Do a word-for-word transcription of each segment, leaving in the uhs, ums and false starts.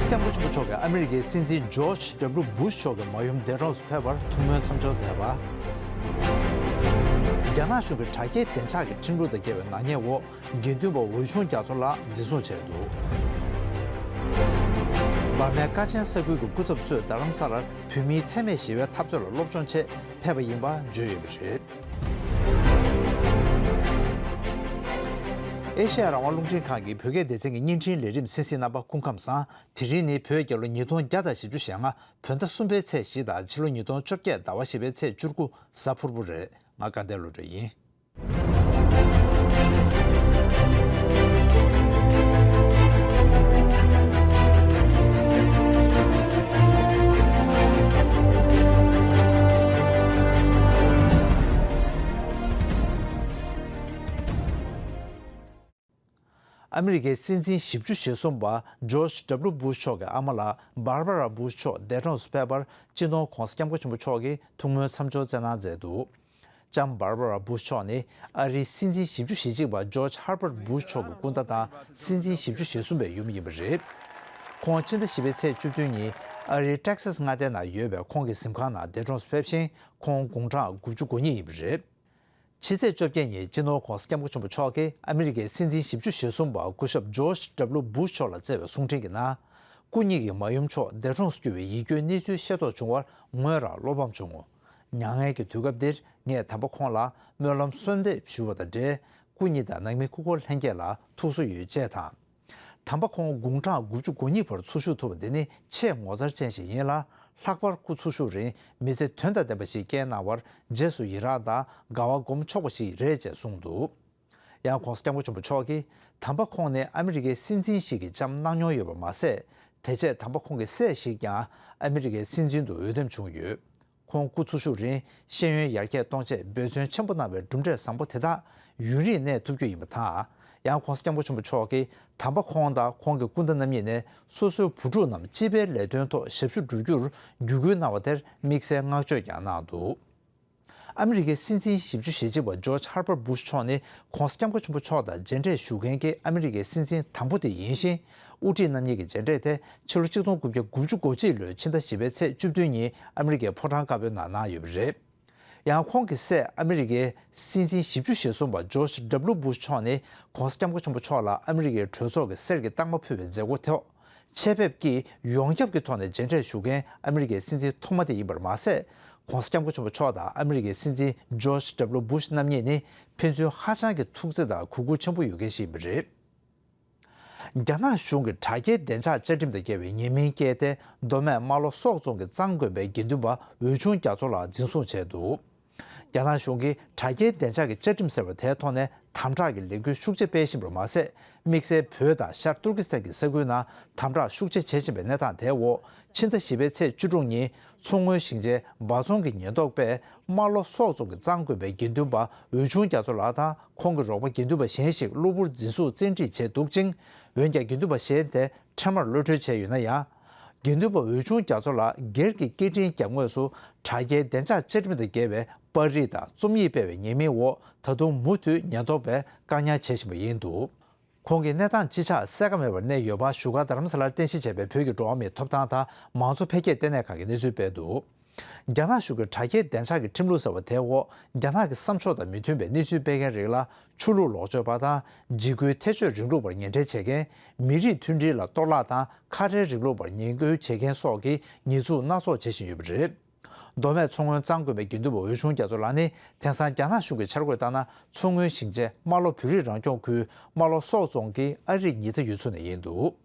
སྐྱབས་མགོན་ཆེན་པོ་མཆོག་གིས་ཨ་མི་རི་ཀའི་སྲིད་འཛིན་ཇོརྗ་ཌབ་ལུ་བྷུ་ཤ་མཆོག་གི་མ་ཡུམ་འདས་གྲོངས་སུ་ཕེབས་པར་ཐུགས་སྨོན་མཚམས་སྦྱོར་མཛད་པ། རྒྱ་ནག་གཞུང་གིས་དྲ་རྒྱའི་བདེ་འཇགས་ཀྱི་ཁྲིམས་ལུགས་དང་འགལ་བའི་ནག་ཉེས་འོག་དགེ་འདུན་པ་འོས་ཆུང་རྒྱ་མཚོ་ལགས་འཛིན་བཟུང་བྱས་འདུག་འབར་མའི་དཀའ་ཆེན་ས་ཁུལ་གྱི་སྐུ་ཚབ་ཚོས་རྡ་རམ་ས་ལར་བོད་མིའི་འཚེ་མེད་ཞི་བའི་འཐབ་རྩོད་ལ་སློབ་སྦྱོང་ཆེད་ཕེབས་པ་ཡིན་པ་བརྗོད་ཡོད་པ་རེད། ཨེ་ཤེ་ཡ་རང་དབང་རླུང་འཕྲིན་ཁང་གི་བོད་སྐད་སྡེ་ཚན་གྱི་བརྙན་འཕྲིན་ལས་རིམ་གསན་གཟིགས་རྣམ་པ་སྐུ་ཁམས་བཟང་། དེ་རིང་ནི་བོད་རྒྱལ་ལོ་ཉིས་སྟོང་བརྒྱ་དང་བཞི་བཅུ་ཞེ་ལྔ་བོད་ཟླ་གསུམ་པའི་ཚེས་བཞི་དང་ཕྱི་ལོ་ཉིས་སྟོང་བཅོ་བརྒྱད་ཟླ་བ་བཞི་པའི་ཚེས་བཅུ་དགུ་གཟའ་ཕུར་བུ་རེད། ང་དགའ་ལྡན་བློ་གྲོས་ཡིན། ཨ་མི་རི་ཀའི་སྲིད་འཛིན་བཞི་བཅུ་ཞེ་གསུམ་པ་ཇོརྗ་ཌབ་ལུ་བྷུ་ཤ་མཆོག་གི་ཨ་མ་ལགས་འབར་བྷ་ར་བྷུ་ཤ་མཆོག་འདས་གྲོངས་སུ་ཕེབས་པར་སྤྱི་ནོར་༧གོང་ས་༧སྐྱབས་མགོན་ཆེན་པོ་མཆོག་གིས་ཐུགས་སྨོན་མཚམས་སྦྱོར་སྩལ་གནང་མཛད་འདུག་ལྕམ་འབར་བྷ་ར་བྷུ་ཤ་མཆོག་ནི་ཨ་རིའི་སྲིད་འཛིན་བཞི་བཅུ་ཞེ་གཅིག་པ་ཇོརྗ་ཧར་བར་བྷུ་ཤ་མཆོག་གི་སྐུ་ཟླ་དང་སྲིད་འཛིན་བཞི་བཅུ་ཞེ་གསུམ་པའི་ཡུམ་ཡིན་པ་རེད། ཁོང་ཕྱི་ཟླ་བཞི་པའི་ཚེས་བཅུ་བདུན་ཉིན་ཨ་རིའི་ཊེག་སཱས་མངའ་སྡེ་ནང་ཡོད་པའི་ཁོང་གི་གཟིམ་ཁང་ནང་འདས་གྲོངས་སུ་ཕེབས་ཤིང་ཁོང་དགུང་གྲངས་དགུ་བཅུ་གོ་གཉིས་ཡིན་པ་རེད། ཕྱི་ཚེས་བཅོ་བརྒྱད་ཉིན་སྤྱི་ནོར་༧གོང་ས་༧སྐྱབས་མགོན་ཆེན་པོ་མཆོག་གིས་ཨ་མི་རི་ཀའི་སྲིད་འཛིན་བཞི་བཅུ་ཞེ་གསུམ་པ་སྐུ་ཞབས་ཇོརྗ་ཌབ་ལུ་བྷུ་ཤ་མཆོག་ལ་བསྩལ་བའི་གསུང་འཕྲིན་གྱི་ནང་། སྐུ་ཉིད་ཀྱི་མ་ཡུམ་མཆོག་འདས་གྲོངས་སུ་གྱུར་བའི་ཡིད་སྐྱོའི་གནས་ཚུལ་ཤེས་རྟོགས་བྱུང་བར་ངོས་རང་བློ་ཕམ་བྱུང་ངོ་། མྱ་ངན་གྱི་དུས་སྐབས་འདིར་ངས་དམ་པ་ཁོང་ལ་སྨོན་ལམ་གསོལ་འདེབས་ཞུ་བ་དང་འབྲེལ་སྐུ་ཉིད་དང་ནང་མི་སྐུ་འཁོར་ལྷན་རྒྱས་ལ་ཐུགས་གསོ་ཡོད་ཅེས་དང་། དམ་པ་ཁོང་དགུང་གྲངས་དགུ་བཅུ་གོ་གཉིས་བར་འཚོ་བཞུགས་ཐུབ་པ་འདི་ནི་ཆེས་ངོ་མཚར་ཅན་ཞིག་ཡིན་ལ། ལྷག་པར་སྐུ་འཚོ་བཞུགས་རིང་མི་ཚེ་དོན་དང་ལྡན་པ་ཞིག་བསྐྱལ་གནང་བར་རྗེས་སུ་ཡི་རངས་དང་དགའ་བ་སྒོམ་ཆོག་པ་ཞིག་རེད་ཅེས་གསུངས་འདུག་ཡང་༧གོང་ས་༧སྐྱབས་མགོན་ཆེན་པོ་མཆོག་གིས་དམ་པ་ཁོང་ནི་ཨ་མི་རི་ཀའི་སྲིད་འཛིན་ཞིག་གི་ལྕམ་གནང་མྱོང་ཡོད་པ་མ་ཟད། དེ་རྗེས་དམ་པ་ཁོང་གི་སྲས་ཤིག་ཀྱང་ཨ་མི་རི་ཀའི་སྲིད་འཛིན་དུ་འོས་འདེམས་བྱུང་ཡོད། ཁོང་སྐུ་འཚོ་བཞུགས་རིང་ཤེས་ཡོན་ཡར་རྒྱས་གཏོང་ཆེད་འབད་བརྩོན་ཆེན་པོ་གནང་བའི་གྲུབ་འབྲས་བཟང་པོ་དེ་དག་ཡུན་རིང་གནས་ཐུབ་རྒྱུ་ཡིན་པ་དང་། ཡང་༧གོང་ས་༧སྐྱབས་མགོན་ཆེན་པོ་མཆོག་གིས་དམ་པ་ཁོང་དང་ཁོང་གི་སྐུ་ཟླ་རྣམ་གཉིས་ནས་སོ་སོའི་བུ་ཕྲུག་རྣམས་སྤྱི་པའི་ལས་དོན་ཐོག་ཞབས་ཞུ་བསྒྲུབ་རྒྱུར་བརྒྱུད་སྐུལ་གནང་བ་དེར་དམིགས་བསལ་བསྔགས་བརྗོད་ཀྱང་གནང་འདུག་ཨ་མི་རི་ཀའི་སྲིད་འཛིན་བཞི་བཅུ་ཞེ་གཅིག་པ་ཇོརྗ་ཧར་པར་བྷུ་ཤ་མཆོག་ནི་༧གོང་ས་༧སྐྱབས་མགོན་ཆེན་པོ་མཆོག་དང་མཇལ་འཕྲད་ཞུ་མཁན་གྱི་ཨ་མི་རི་ཀའི་སྲིད་འཛིན་དང་པོ་དེ་ཡིན་ཞིང་། དབུ་ཁྲིད་རྣམ་གཉིས་ཀྱི་མཇལ་འཕྲད་དེ་ཕྱི་ལོ་གཅིག་སྟོང་དགུ་བརྒྱ་དགུ་བཅུ་གོ་གཅིག་ལོའི་ཕྱི་ཟླ་བཞི་པའི་ཚེས་བཅུ་བདུན་ཉིན་ཨ་མི་རི་ཀའི་ཕོ་བྲང་དཀར་པོའི་ནང་གནང་ཡོད་པ་རེད། ཡང་ཁོང་གི་སྲས་ཨ་མི་རི་ཀའི་སྲིད་འཛིན་བཞི་བཅུ་ཞེ་གསུམ་པ་ཇོརྗ་ཌབ་ལུ་བྷུ་ཤ་མཆོག་ནི་༧གོང་ས་༧སྐྱབས་མགོན་ཆེན་པོ་མཆོག་ལ་ཨ་མི་རི་ཀའི་གྲོས་ཚོགས་ཀྱི་གསེར་གྱི་རྟགས་མ་ཕུལ་བའི་མཛད་སྒོ་ཐོག་ཆེད་ཕེབས་ཀྱིས་ཡོངས་ཁྱབ་ཀྱི་ཐོག་ནས་མཇལ་འཕྲད་ཞུ་མཁན་ཨ་མི་རི་ཀའི་སྲིད་འཛིན་ཐོག་མ་དེ་ཡིན་པར་མ་ཟད། ༧གོང་ས་༧སྐྱབས་མགོན་ཆེན་པོ་མཆོག་དང་ཨ་མི་རི་ཀའི་སྲིད་འཛིན་ཇོརྗ་ཌབ་ལུ་བྷུ་ཤ་རྣམ་གཉིས་ནི་ཕན་ཚུན་ཧ་ཅང་གི་ཐུགས་བརྩེ་དང་གུས་བཀུར་ཆེན་པོ་ཡོད་མཁན་ཞིག་ཡིན་པ་རེད། རྒྱ་ནག་གཞུང་གིས་དྲ་རྒྱའི་བདེ་འཇགས་བཅའ་ཁྲིམས་དང་འགལ་བའི་ཉེས་མིང་བཀལ་ཏེ། མདོ་སྨད་རྨ་ལྷོ་སོག་རྫོང་གི་གཙང་དགོན་པའི་དགེ་འདུན་པ་འོས་ཆུང་རྒྱ་མཚོ་ལགས་འཛིན་བཟུང་བྱས་འདུག་རྒྱ་ནག་གཞུང་གིས་དྲ་རྒྱའི་བདེ་འཇགས་ཀྱི་བཅའ་ཁྲིམས་ཟེར་བ་དེའི་ཐོག་ནས་དམ་དྲག་གི་ལས་འགུལ་ཤུགས་ཆེ་སྤེལ་བཞིན་པར་མ་ཟད། དམིགས་བསལ་བོད་དང་ཤར་ཏུར་ཀི་སི་ཐན་གྱི་ས་ཁུལ་ནང་དམ་དྲག་ཤུགས་ཆེ་བྱེད་བཞིན་པའི་གནས་སྟངས་དེའི་འོག་ཕྱི་ཟླ་བཞི་པའི་ཚེས་བཅུ་དྲུག་ཉིན་མཚོ་སྔོན་ཞིང་ཆེན་འབའ་རྫོང་གི་ཉེན་རྟོག་པས་རྨ་ལྷོ་སོག་རྫོང་གི་གཙང་དགོན་པའི་དགེ་འདུན་པ་འོས་ཆུང་རྒྱ་མཚོ་ལགས་དང་ཁོང་གི་རོགས་པ་དགེ་འདུན་པ་གཞན་ཞིག་གློ་བུར་འཛིན་བཟུང་བཙན་ཁྲིད་བྱས་འདུག་ཅིང་། འོན་ཀྱང་དགེ་འདུན་པ་གཞན་དེ་འཕྲལ་མར་གློད་གྲོལ་བྱས་ཡོད་ན་ཡང་། དགེ་འདུན་པ་འོས་ཆུང་རྒྱ་མཚོ་ལགས་སྒེར་གྱི་སྐད་འཕྲིན་རྒྱབ་ངོས་སུ་དྲ་རྒྱའི་བདེ་འཇགས་བཅའ་ཁྲིམས་དང་འགལ་བའི་པར་རིས་དང་རྩོམ་ཡིག་སྤེལ་བའི་ཉེས་མིང་འོག་ད་དུང་མུ་མཐུད་ཉེན་རྟོག་པས་བཀག་ཉར་བྱེད་བཞིན་པ་ཡིན་འདུག་ཁོང་གིས་གནས་སྟངས་ཅི་ཆགས་གསལ་ཁ་མེད་པར་གནས་ཡོད་པ་བཞུགས་སྒར་རྡ་རམ་ས་ལར་རྟེན་གཞི་བྱས་པའི་བོད་ཀྱི་འགྲོ་བ་མིའི་ཐོབ་ཐང་དང་མང་གཙོ་འཕེལ་རྒྱས་ལྟེ་གནས་ཁང་གིས་གནས་ཚུལ་སྤེལ་འདུག་རྒྱ་ནག་གཞུང་གིས་དྲ་རྒྱའི་བདེ་འཇགས་ཀྱི་ཁྲིམས་ལུགས་ཟེར་བ་དེའི་འོག་རྒྱ་ནག་གི་བསམ་ཕྱོགས་དང་མི་མཐུན་པའི་གནས་ཚུལ་སྤེལ་མཁན་རིགས་ལ་ཆོས་ལུགས་ལོག་སྤྱོད་པ་དང་འཇིགས་སྐུལ་ཐེ་བྱུས་རིང་ལུགས་པར་ངན་འབྲེལ་བྱེད་མཁན། མི་རིགས་མཐུན་སྒྲིལ་ལ་གཏོར་བརླག་དང་ཁ་བྲལ་རིང་ལུགས་པར་ངན་སྐུལ་བྱེད་མཁན་སོགས་ཀྱི་ཉེས་འཛུགས་སྣ་ཚོགས་བྱེད་བཞིན་ཡོད་པ་རེད། མདོ་སྨད་མཚོ་སྔོན་གཙང་དགོན་པའི་དགེ་འདུན་པ་འོས་ཆུང་རྒྱ་མཚོ་ལགས་ནི་དེང་སང་རྒྱ་ནག་གཞུང་གི་འཆར་འགོད་ལྟར་ན་མཚོ་སྔོན་ཞིང་ཆེན་རྨ་ལྷོ་བོད་རིགས་རང་སྐྱོང་ཁུལ་རྨ་ལྷོ་སོག་རྫོང་གི་ཨ་རིག་ཉི་ཟླ་ཡུལ་ཚོ་ནས་ཡིན་འདུག་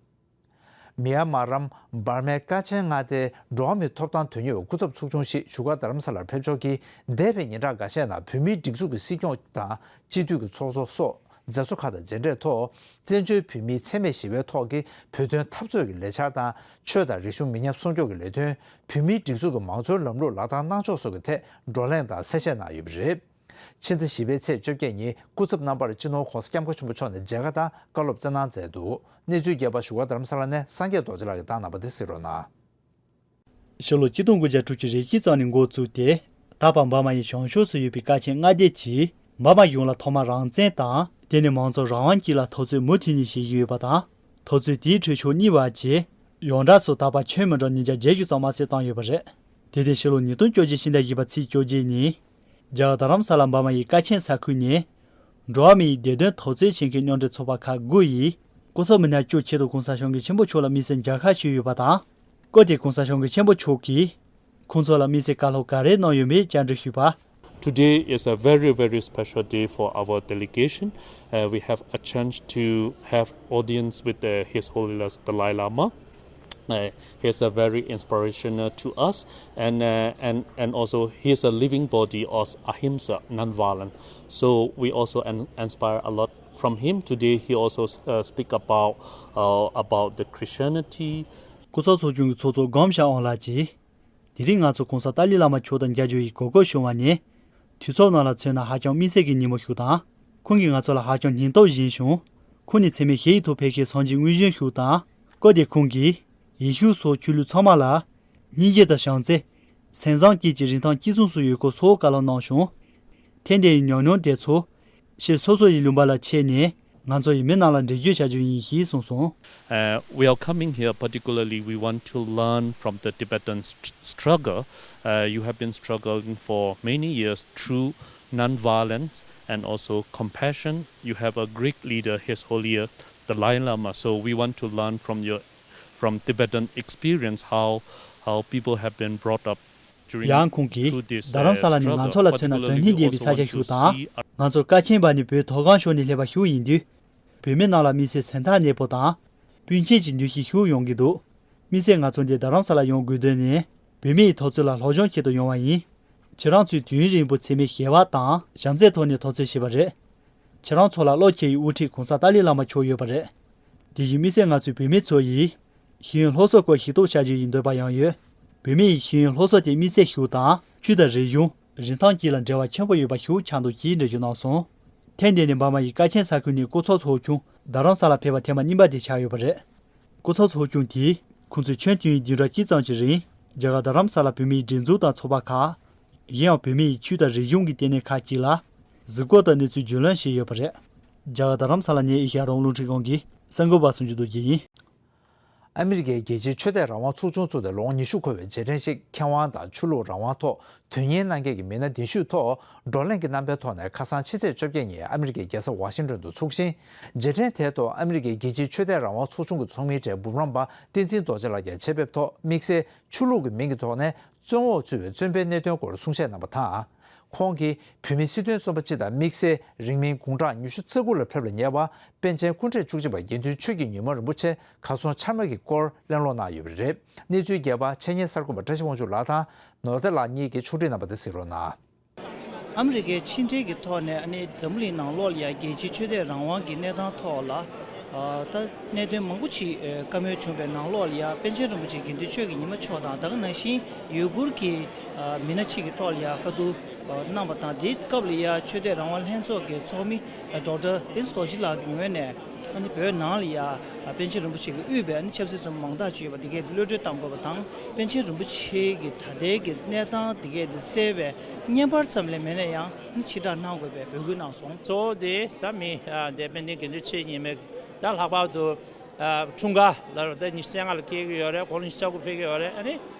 མི་ཡ་མ་རམ་འབར་མའི་དཀའ་ཆེན་མངའ་སྡེའི་འགྲོ་བ་མིའི་ཐོབ་ཐང་དོན་གཉེར་བའི་སྐུ་ཚབ་ཚོགས་ཆུང་ཞིག་བཞུགས་སྒར་རྡ་རམ་ས་ལར་ཕེབས་ཕྱོགས་ཀྱིས་འདས་པའི་ཉིན་གྲངས་འགའ་ཤས་ནང་བོད་མིའི་སྒྲིག་འཛུགས་ཀྱི་སྲིད་སྐྱོང་དང་སྤྱི་འཐུས་ཀྱི་ཚོགས་གཙོ་སོགས་མཛད་གཙོ་ཁག་དང་མཇལ་འཕྲད་ཐོག་བཙན་བྱོལ་བོད་མིའི་འཚེ་མེད་ཞི་བའི་ཐོག་གི་བོད་དོན་འཐབ་རྩོད་ཀྱི་ལས་འཆར་དང་ཆོས་དང་རིག་གཞུང་མི་ཉམས་སྲུང་སྐྱོབ་ཀྱི་ལས་དོན། བོད་མིའི་སྒྲིག་འཛུགས་ཀྱི་མང་གཙོའི་ལམ་ལུགས་ལག་བསྟར་གནང་ཕྱོགས་སོགས་ཀྱི་ཐད་བགྲོ་གླེང་དང་གསལ་བཤད་གནང་ཡོད་པ་རེད། ཕྱི་ཟླ་བཞི་པའི་ཚེས་བཅོ་བརྒྱད་ཉིན་སྐུ་ཚབ་རྣམ་པར་སྤྱི་ནོར་༧གོང་ས་༧སྐྱབས་མགོན་ཆེན་པོ་མཆོག་ནས་མཇལ་ཁ་དང་བཀའ་སློབ་སྩལ་གནང་མཛད་འདུག་གནས་ཚུལ་རྒྱས་པ་བཞུགས་སྒར་རྡ་རམ་ས་ལ་ནས་སངས་རྒྱས་རྡོ་རྗེ་ལགས་ཀྱིས་བཏང་གནང་བ་དེ་གཟིགས་རོགས་གནང་། ཕྱི་ལོ་ཆིག་སྟོང་དགུ་བརྒྱ་དྲུག་ཅུ་རེ་གཅིག་ཙམ་ནས་འགོ་བཙུགས་ཏེ། ད་བར་འབར་མ་ཡི་བྱང་ཕྱོགས་སུ་ཡོད་པའི་དཀའ་ཆེན་མངའ་སྡེ་གྱིས་འབར་མ་གཞུང་ལ་ཐོག་མར་རང་བཙན་དང་། དེ་ནས་མང་གཙོ་རང་དབང་སྐྱིད་ལ་འཐབ་རྩོད་མུ་མཐུད་ནས་བྱེད་ཀྱི་ཡོད་པ་དང་། འཐབ་རྩོད་དེའི་ཁྲོད་ཕྱོགས་གཉིས་བར་གྱི་ ཡོངས་གྲགས་སུ་ད་བར་ཁྱོན་མི་འདྲ་ཉིས་བརྒྱ་བརྒྱད་ཅུ་ཙམ་མ་ཟད་བཏང་ཡོད་པ་རེད། དེ་དེ་ཕྱི་ལོ་ཉིས་སྟོང་བཅོ་བརྒྱད་ཕྱི་ཟླ་བཞི་པ་ཚེས་བཅོ་བརྒྱད་ཉིན། རྒྱ་གར་རྡ་རམ་ས་ལ་འབར་མ་ཡི་ཀ་ཆེན་ས་ཁུལ་ནས། འགྲོ་བ་མི་ཡི་བདེ་དོན་ཐོག་བརྩེགས་ཆེད་མཁས་མཉམ་འབྲེལ་ཚོགས་པ་ཁག་དགུ་ཡིས། སྐུ་ཚབ་མི་སྣ་བཅུ་ཆེད་དུ་གོང་ས་སྐྱབས་མགོན་ཆེན་པོ་མཆོག་ལ་དམིགས་བསལ་མཇལ་ཁ་ཞུས་ཡོད་པ་དང་། སྐབས་དེར་གོང་ས་སྐྱབས་མགོན་ཆེན་པོ་མཆོག་གིས། ཁོང་ཚོ་ལ་དམིགས་བསལ་བཀའ་སློབ་ག་རེ་གནང་ཡོད་མེད་བཅར་འདྲི་ཞུས་པ། Today is a very, very special day for our delegation. Uh, we have a chance to have audience with uh, His Holiness Dalai Lama. Uh, he is a very inspirational to us, and uh, and and also he is a living body of ahimsa, non-violence. So we also an- inspire a lot from him. Today he also uh, speak about uh, about the Christianity. སྐུ་ཚབ་ཚོགས་ཆུང་གི་ཚོགས་གཙོ་སྒོམ་ཤ་དབང་ལགས་ཀྱིས། དེ་རིང་ང་ཚོ་གོང་ས་ཏཱ་ལའི་བླ་མ་མཆོག་དང་མཇལ་རྒྱུ་ཡི་གོ་སྐབས་བྱུང་བ་ནི། དུས་ཚོད་ནང་ལ་མཚོན་ན་ཧ་ཅང་དམིགས་བསལ་གྱི་ཉིན་མོ་ཞིག་དང་། ཁོང་གིས་ང་ཚོ་ལ་ཧ་ཅང་སྙིང་སྟོབས་སྦྱིན་བྱུང་། ཁོང་ནས་འཚེ་མེད་ཞི་བའི་ཐོག་ཕེབས་མཁན་སངས་རྒྱས་དངོས་གཞི་ཞིག་དང་། སྐབས་དེར་ཁོང་གིས། ཡེ་ཤུ་སོགས་ཆོས་ལུགས་ཚང་མ་ལ། སྙིང་རྗེ་དང་བྱམས་བརྩེ། སེམས་བཟང་བཅས་ཀྱི་རིན་ཐང་གཅིག་མཚུངས་སུ་ཡོད་སྐོར་སོགས་བཀའ་སློབ་གནང་བྱུང་། ཐེངས་འདིའི་ཉམས་མྱོང་དེ་ཚོ། ཕྱིར་སོ་སོ་ཡི་ལུང་པ་ལ་ཆས་ནས། ང་ཚོ་ཡི་མི་རྣམས་ལ་འགྲེལ་བརྗོད་བྱ་རྒྱུ་ཡིན་ཞེས་གསུངས་སོང་། Uh, we are coming here particularly, we want to learn from the Tibetan st- struggle. Uh, you have been struggling for many years through non-violence and also compassion. You have a great leader, His Holiness Dalai Lama. So we want to learn from your from Tibetan experience how how people have been brought up during ཡང་ཁོང་གིས། through this རྡ་རམ་ས་ལ་ནི་ང་ཚོ་ལ་མཚོན་ན་དོན་སྙིང་ལྡན་པའི་ས་ཆ་ཞིག་དང་། ང་ཚོར་ཀ་ཆེན་པ་ནི་བོད་མཐོ་སྒང་ཕྱོགས་ནས་སླེབས་པ་ཞིག་ཡིན་དུས། བོད་མི་རྣམས་ལ་དམིགས་བསལ་སེམས་ཐག་ཉེ་པོ་དང་། སྤུན་མཆེད་ཀྱི་འདུ་ཤེས་ཤིག་ཡོང་གི་འདུག་དམིགས་བསལ་ང་ཚོ་འདིར་རྡ་རམ་ས་ལ་ཡོང་དགོས་དོན་ནི། བོད་མི་ཡི་འཐབ་རྩོད་ལ་སློབ་སྦྱོང་ཆེད་དུ་ཡོང་བ་ཡིན། ཁྱེད་རང་ཚོས་དུས་ཡུན་རིང་པོ་འཚེ་མེད་ཞི་བ་དང་བྱམས་བརྩེའི་ཐོག་ནས་འཐབ་རྩོད་བྱས་པ་རེད། ཁྱེད་རང་ཚོ་ལ་བློ་ཁེལ་བའི་དབུ་ཁྲིད་གོང་ས་ཏཱ་ལའི་བླ་མ་མཆོག་ཡོད་པ་རེད། དེ་བཞིན་དམིགས་བསལ་ང་ཚོའི་བོད་མི་ཚོ་ཡིས། ཤེས་ཡོན་སློབ་གསོ་སྐོར་ཞིབ་ཏུ་བྱ་རྒྱུ་ཡི་འདོད་པ་ཡང་ཡོད། བོད་མི་ཡི་ཤེས་ཡོན་སློབ་གསོ་དེ་དམིགས་བསལ་ཤོས་དང་ཆོས་དང་རིག་གཞུང་རིན་ཐང་བཅས་ལ་འབྲེལ་བ་ཆེན་པོ་ཡོད་པ་ཞིག་ཆགས་འདུག་ཅེས་འགྲེལ་བརྗོད་གནང་སོང་། ཐེངས་འདི་ནི་འབར་མ་ཡི་ཀ་ཆེན་ས་ཁུལ་ནས་སྐུ་ཚབ་ཚོགས་ཆུང་རྡ་རམ་ས་ལ་ཕེབས་པ་ཐེངས་མ་གཉིས་པ་དེ་ཆགས་ཡོད་པ་རེད། སྐུ་ཚབ་ཚོགས་ཆུང་དེས་ཁོང་ཚོས་ཁྱོན་དུས་ཡུན་བདུན་ཕྲག་གཅིག་ཙམ་གྱི་རིང་རྒྱ་གར་རྡ་རམ་ས་ལ་བོད་མིའི་སྒྲིག་འཛུགས་དང་ཚོགས་པ་ཁག་གཞན་ཡང་བོད་མི་ཡི་ཆོས་དང་རིག་གཞུང་གི་ལྟེ་གནས་ཁག་ཅིག་ལ་གཟིགས་སྐོར་དང་གནས་ཚུལ་བརྒྱུད་ལམ་ཞིག་ཡོད་པ་རེད། རྒྱ་གར་རྡ་རམ་ས་ལ་ནས་ཨེ་ཤ་ཡ་རང་དབང་རླུང་འཕྲིན་ཁང་གི་གསར་འགོད་པ་སུ་འཇུ་རྡོ་རྗེ་ཡིན། ཨ་མི་རི་ཀའི་རྒྱལ་སྤྱིའི་ཆོས་དད་རང་དབང་ཚོགས་ཆུང་བཙུགས་ཏེ་ལོ་ངོ་ཉི་ཤུ་འཁོར་བའི་རྗེས་དྲན་ཞིག་མཁས་དབང་དང་ཆོས་ལུགས་རང་དབང་ཐོག་དོན་གཉེར་གནང་མཁན་གྱི་མི་སྣ་གདན་ཞུས་ཐོག་བགྲོ་གླེང་གི་རྣམ་པའི་ཐོག་ནས་ཁ་སང་ཕྱི་ཚེས་བཅོ་བརྒྱད་ཉིན་ཨ་མི་རི་ཀའི་རྒྱལ་ས་ཝ་ཤིང་ཏོན་དུ་ཚུགས་ཤིང་། རྗེས་དྲན་དེའི་ཐོག་ཨ་མི་རི་ཀའི་རྒྱལ་སྤྱིའི་ཆོས་དད་རང་དབང་ཚོགས་ཆུང་གི་ཚོགས་མིའི་གྲས་འབུམ་རམས་པ་བསྟན་འཛིན་རྡོ་རྗེ་ལགས་ཀྱང་ཆེད་ཕེབས་ཐོག་དམིགས་བསལ་ཆོས་ལུགས་ཀྱི་མིང་གི་ཐོག་ནས་བཙོན་འོག་ཚུད་པའི་བཙོན་པའི་གནད་དོན་སྐོར་གསུང་བཤད་གནང་བ་དང་། ཁོང་གིས་བོད་མིའི་སྲིད་དོན་བཙོན་པ་སྤྱི་དང་དམིགས་བསལ་རིང་མིན་དགུང་གྲངས་ཉི་ཤུ་རྩ་དགུ་ལ་ཕེབས་ལ་ཉེ་བ་པཎ་ཆེན་སྐུ་ཕྲེང་བཅུ་གཅིག་པ་དགེ་འདུན་ཆོས་ཀྱི་ཉི་མ་རིན་པོ་ཆེ་གར་སོང་ཆགས་མེད་ཀྱི་སྐོར་གླེང་སློང་གནང་ཡོད་པ་རེད། གནས་ཚུལ་རྒྱས་པ་ཆེད་གཉེར་གསར་འགོད་པ་བཀྲ་ཤིས་དབང་ཕྱུག་ལགས་དང་ནོར་བདེ་ལགས་གཉིས་ཀྱིས་ཕྱོགས་སྒྲིག་གནང་བ་དེ་གཟིགས་རོགས་གནང་། ཨ་མི་རི་ཀའི་ཕྱི་འབྲེལ་གྱི་ཐོག་ནས་ཨ་ནི་འཛམ་བུ་གླིང་ནང་ལོགས་ལ་ཡང་རྒྱལ་སྤྱིའི་ཆོས་དད་རང་དབང་གི་གནས་སྟངས་ཐོག་ལ་ཨ་ད་གནད་དོན་མང་པོ་ཅིག་ཨ་བཀའ་མོལ་བྱུང་བའི་ནང་ལོགས་ལ་ཡང་པཎ་ཆེན་རིན་པོ་ཆེ་དགེ་འདུན་ཆོས་ཀྱི་ཉི་མ་མཆོག་དང་ད་ག་ནང་བཞིན་ཡུ་གུར་གྱི་ཨ་མི་སྣ་ཅིག་གི་ཐོག་ལ་ཡང་བཀའ་བསྡུར་ཨ་གནང་བ་དང་། དེའི་སྐབས་ལ་ཡང་ཆོས་དད་རང་དབང་ལྷན་ཚོགས་ཀྱི་ཚོགས་མི་ཨ་ཌོག་ཊར་བསྟན་འཛིན་རྡོ་རྗེ་ལགས་ཀྱི་ངོས་ནས་ཨ་ནི་བོད་ནང་ལ་ཡང་ཨ་པཎ་ཆེན་རིན་པོ་ཆེ་གིས་དབུས་པའི་ཨ་ནི་ཆབ་སྲིད་བཙོན་པ་མང་དག་ཅིག་ཡོད་པ་དེ་གས་གློད་གྲོལ་གཏང་དགོས་པ་དང་། པཎ་ཆེན་རིན་པོ་ཆེ་གི་ད་ལྟའི་གི་གནས་སྟངས་དེ་གས་དེ་གསལ་བའི་བརྙན་པར་ཙམ་ལས་མེད་ན་ཡང་ཕྱིར་བསྒྲགས་གནང་དགོས་པའི་འབོད་སྐུལ་གནང་སོང་། གཙོ་བོ་དེ་ད་མི་ཨ་དེ་དཔལ་ལྡན་དགེ་འདུན་ཆོས་ཉི་མའི་ད་ལྷག་པར་དུ་ཨ་འཁྲུངས་སྐར་ལ་ད་ཉི་ཤུ་རྩ་ལྔ་ལ་སྐྱེལ་གྱི་ཡོད་རེད། དགུང་ལོ་ཉི་ཤུ་རྩ་དགུ་ཕེབས་ཀྱི་ཡོད་རེད། ཨ་ནི་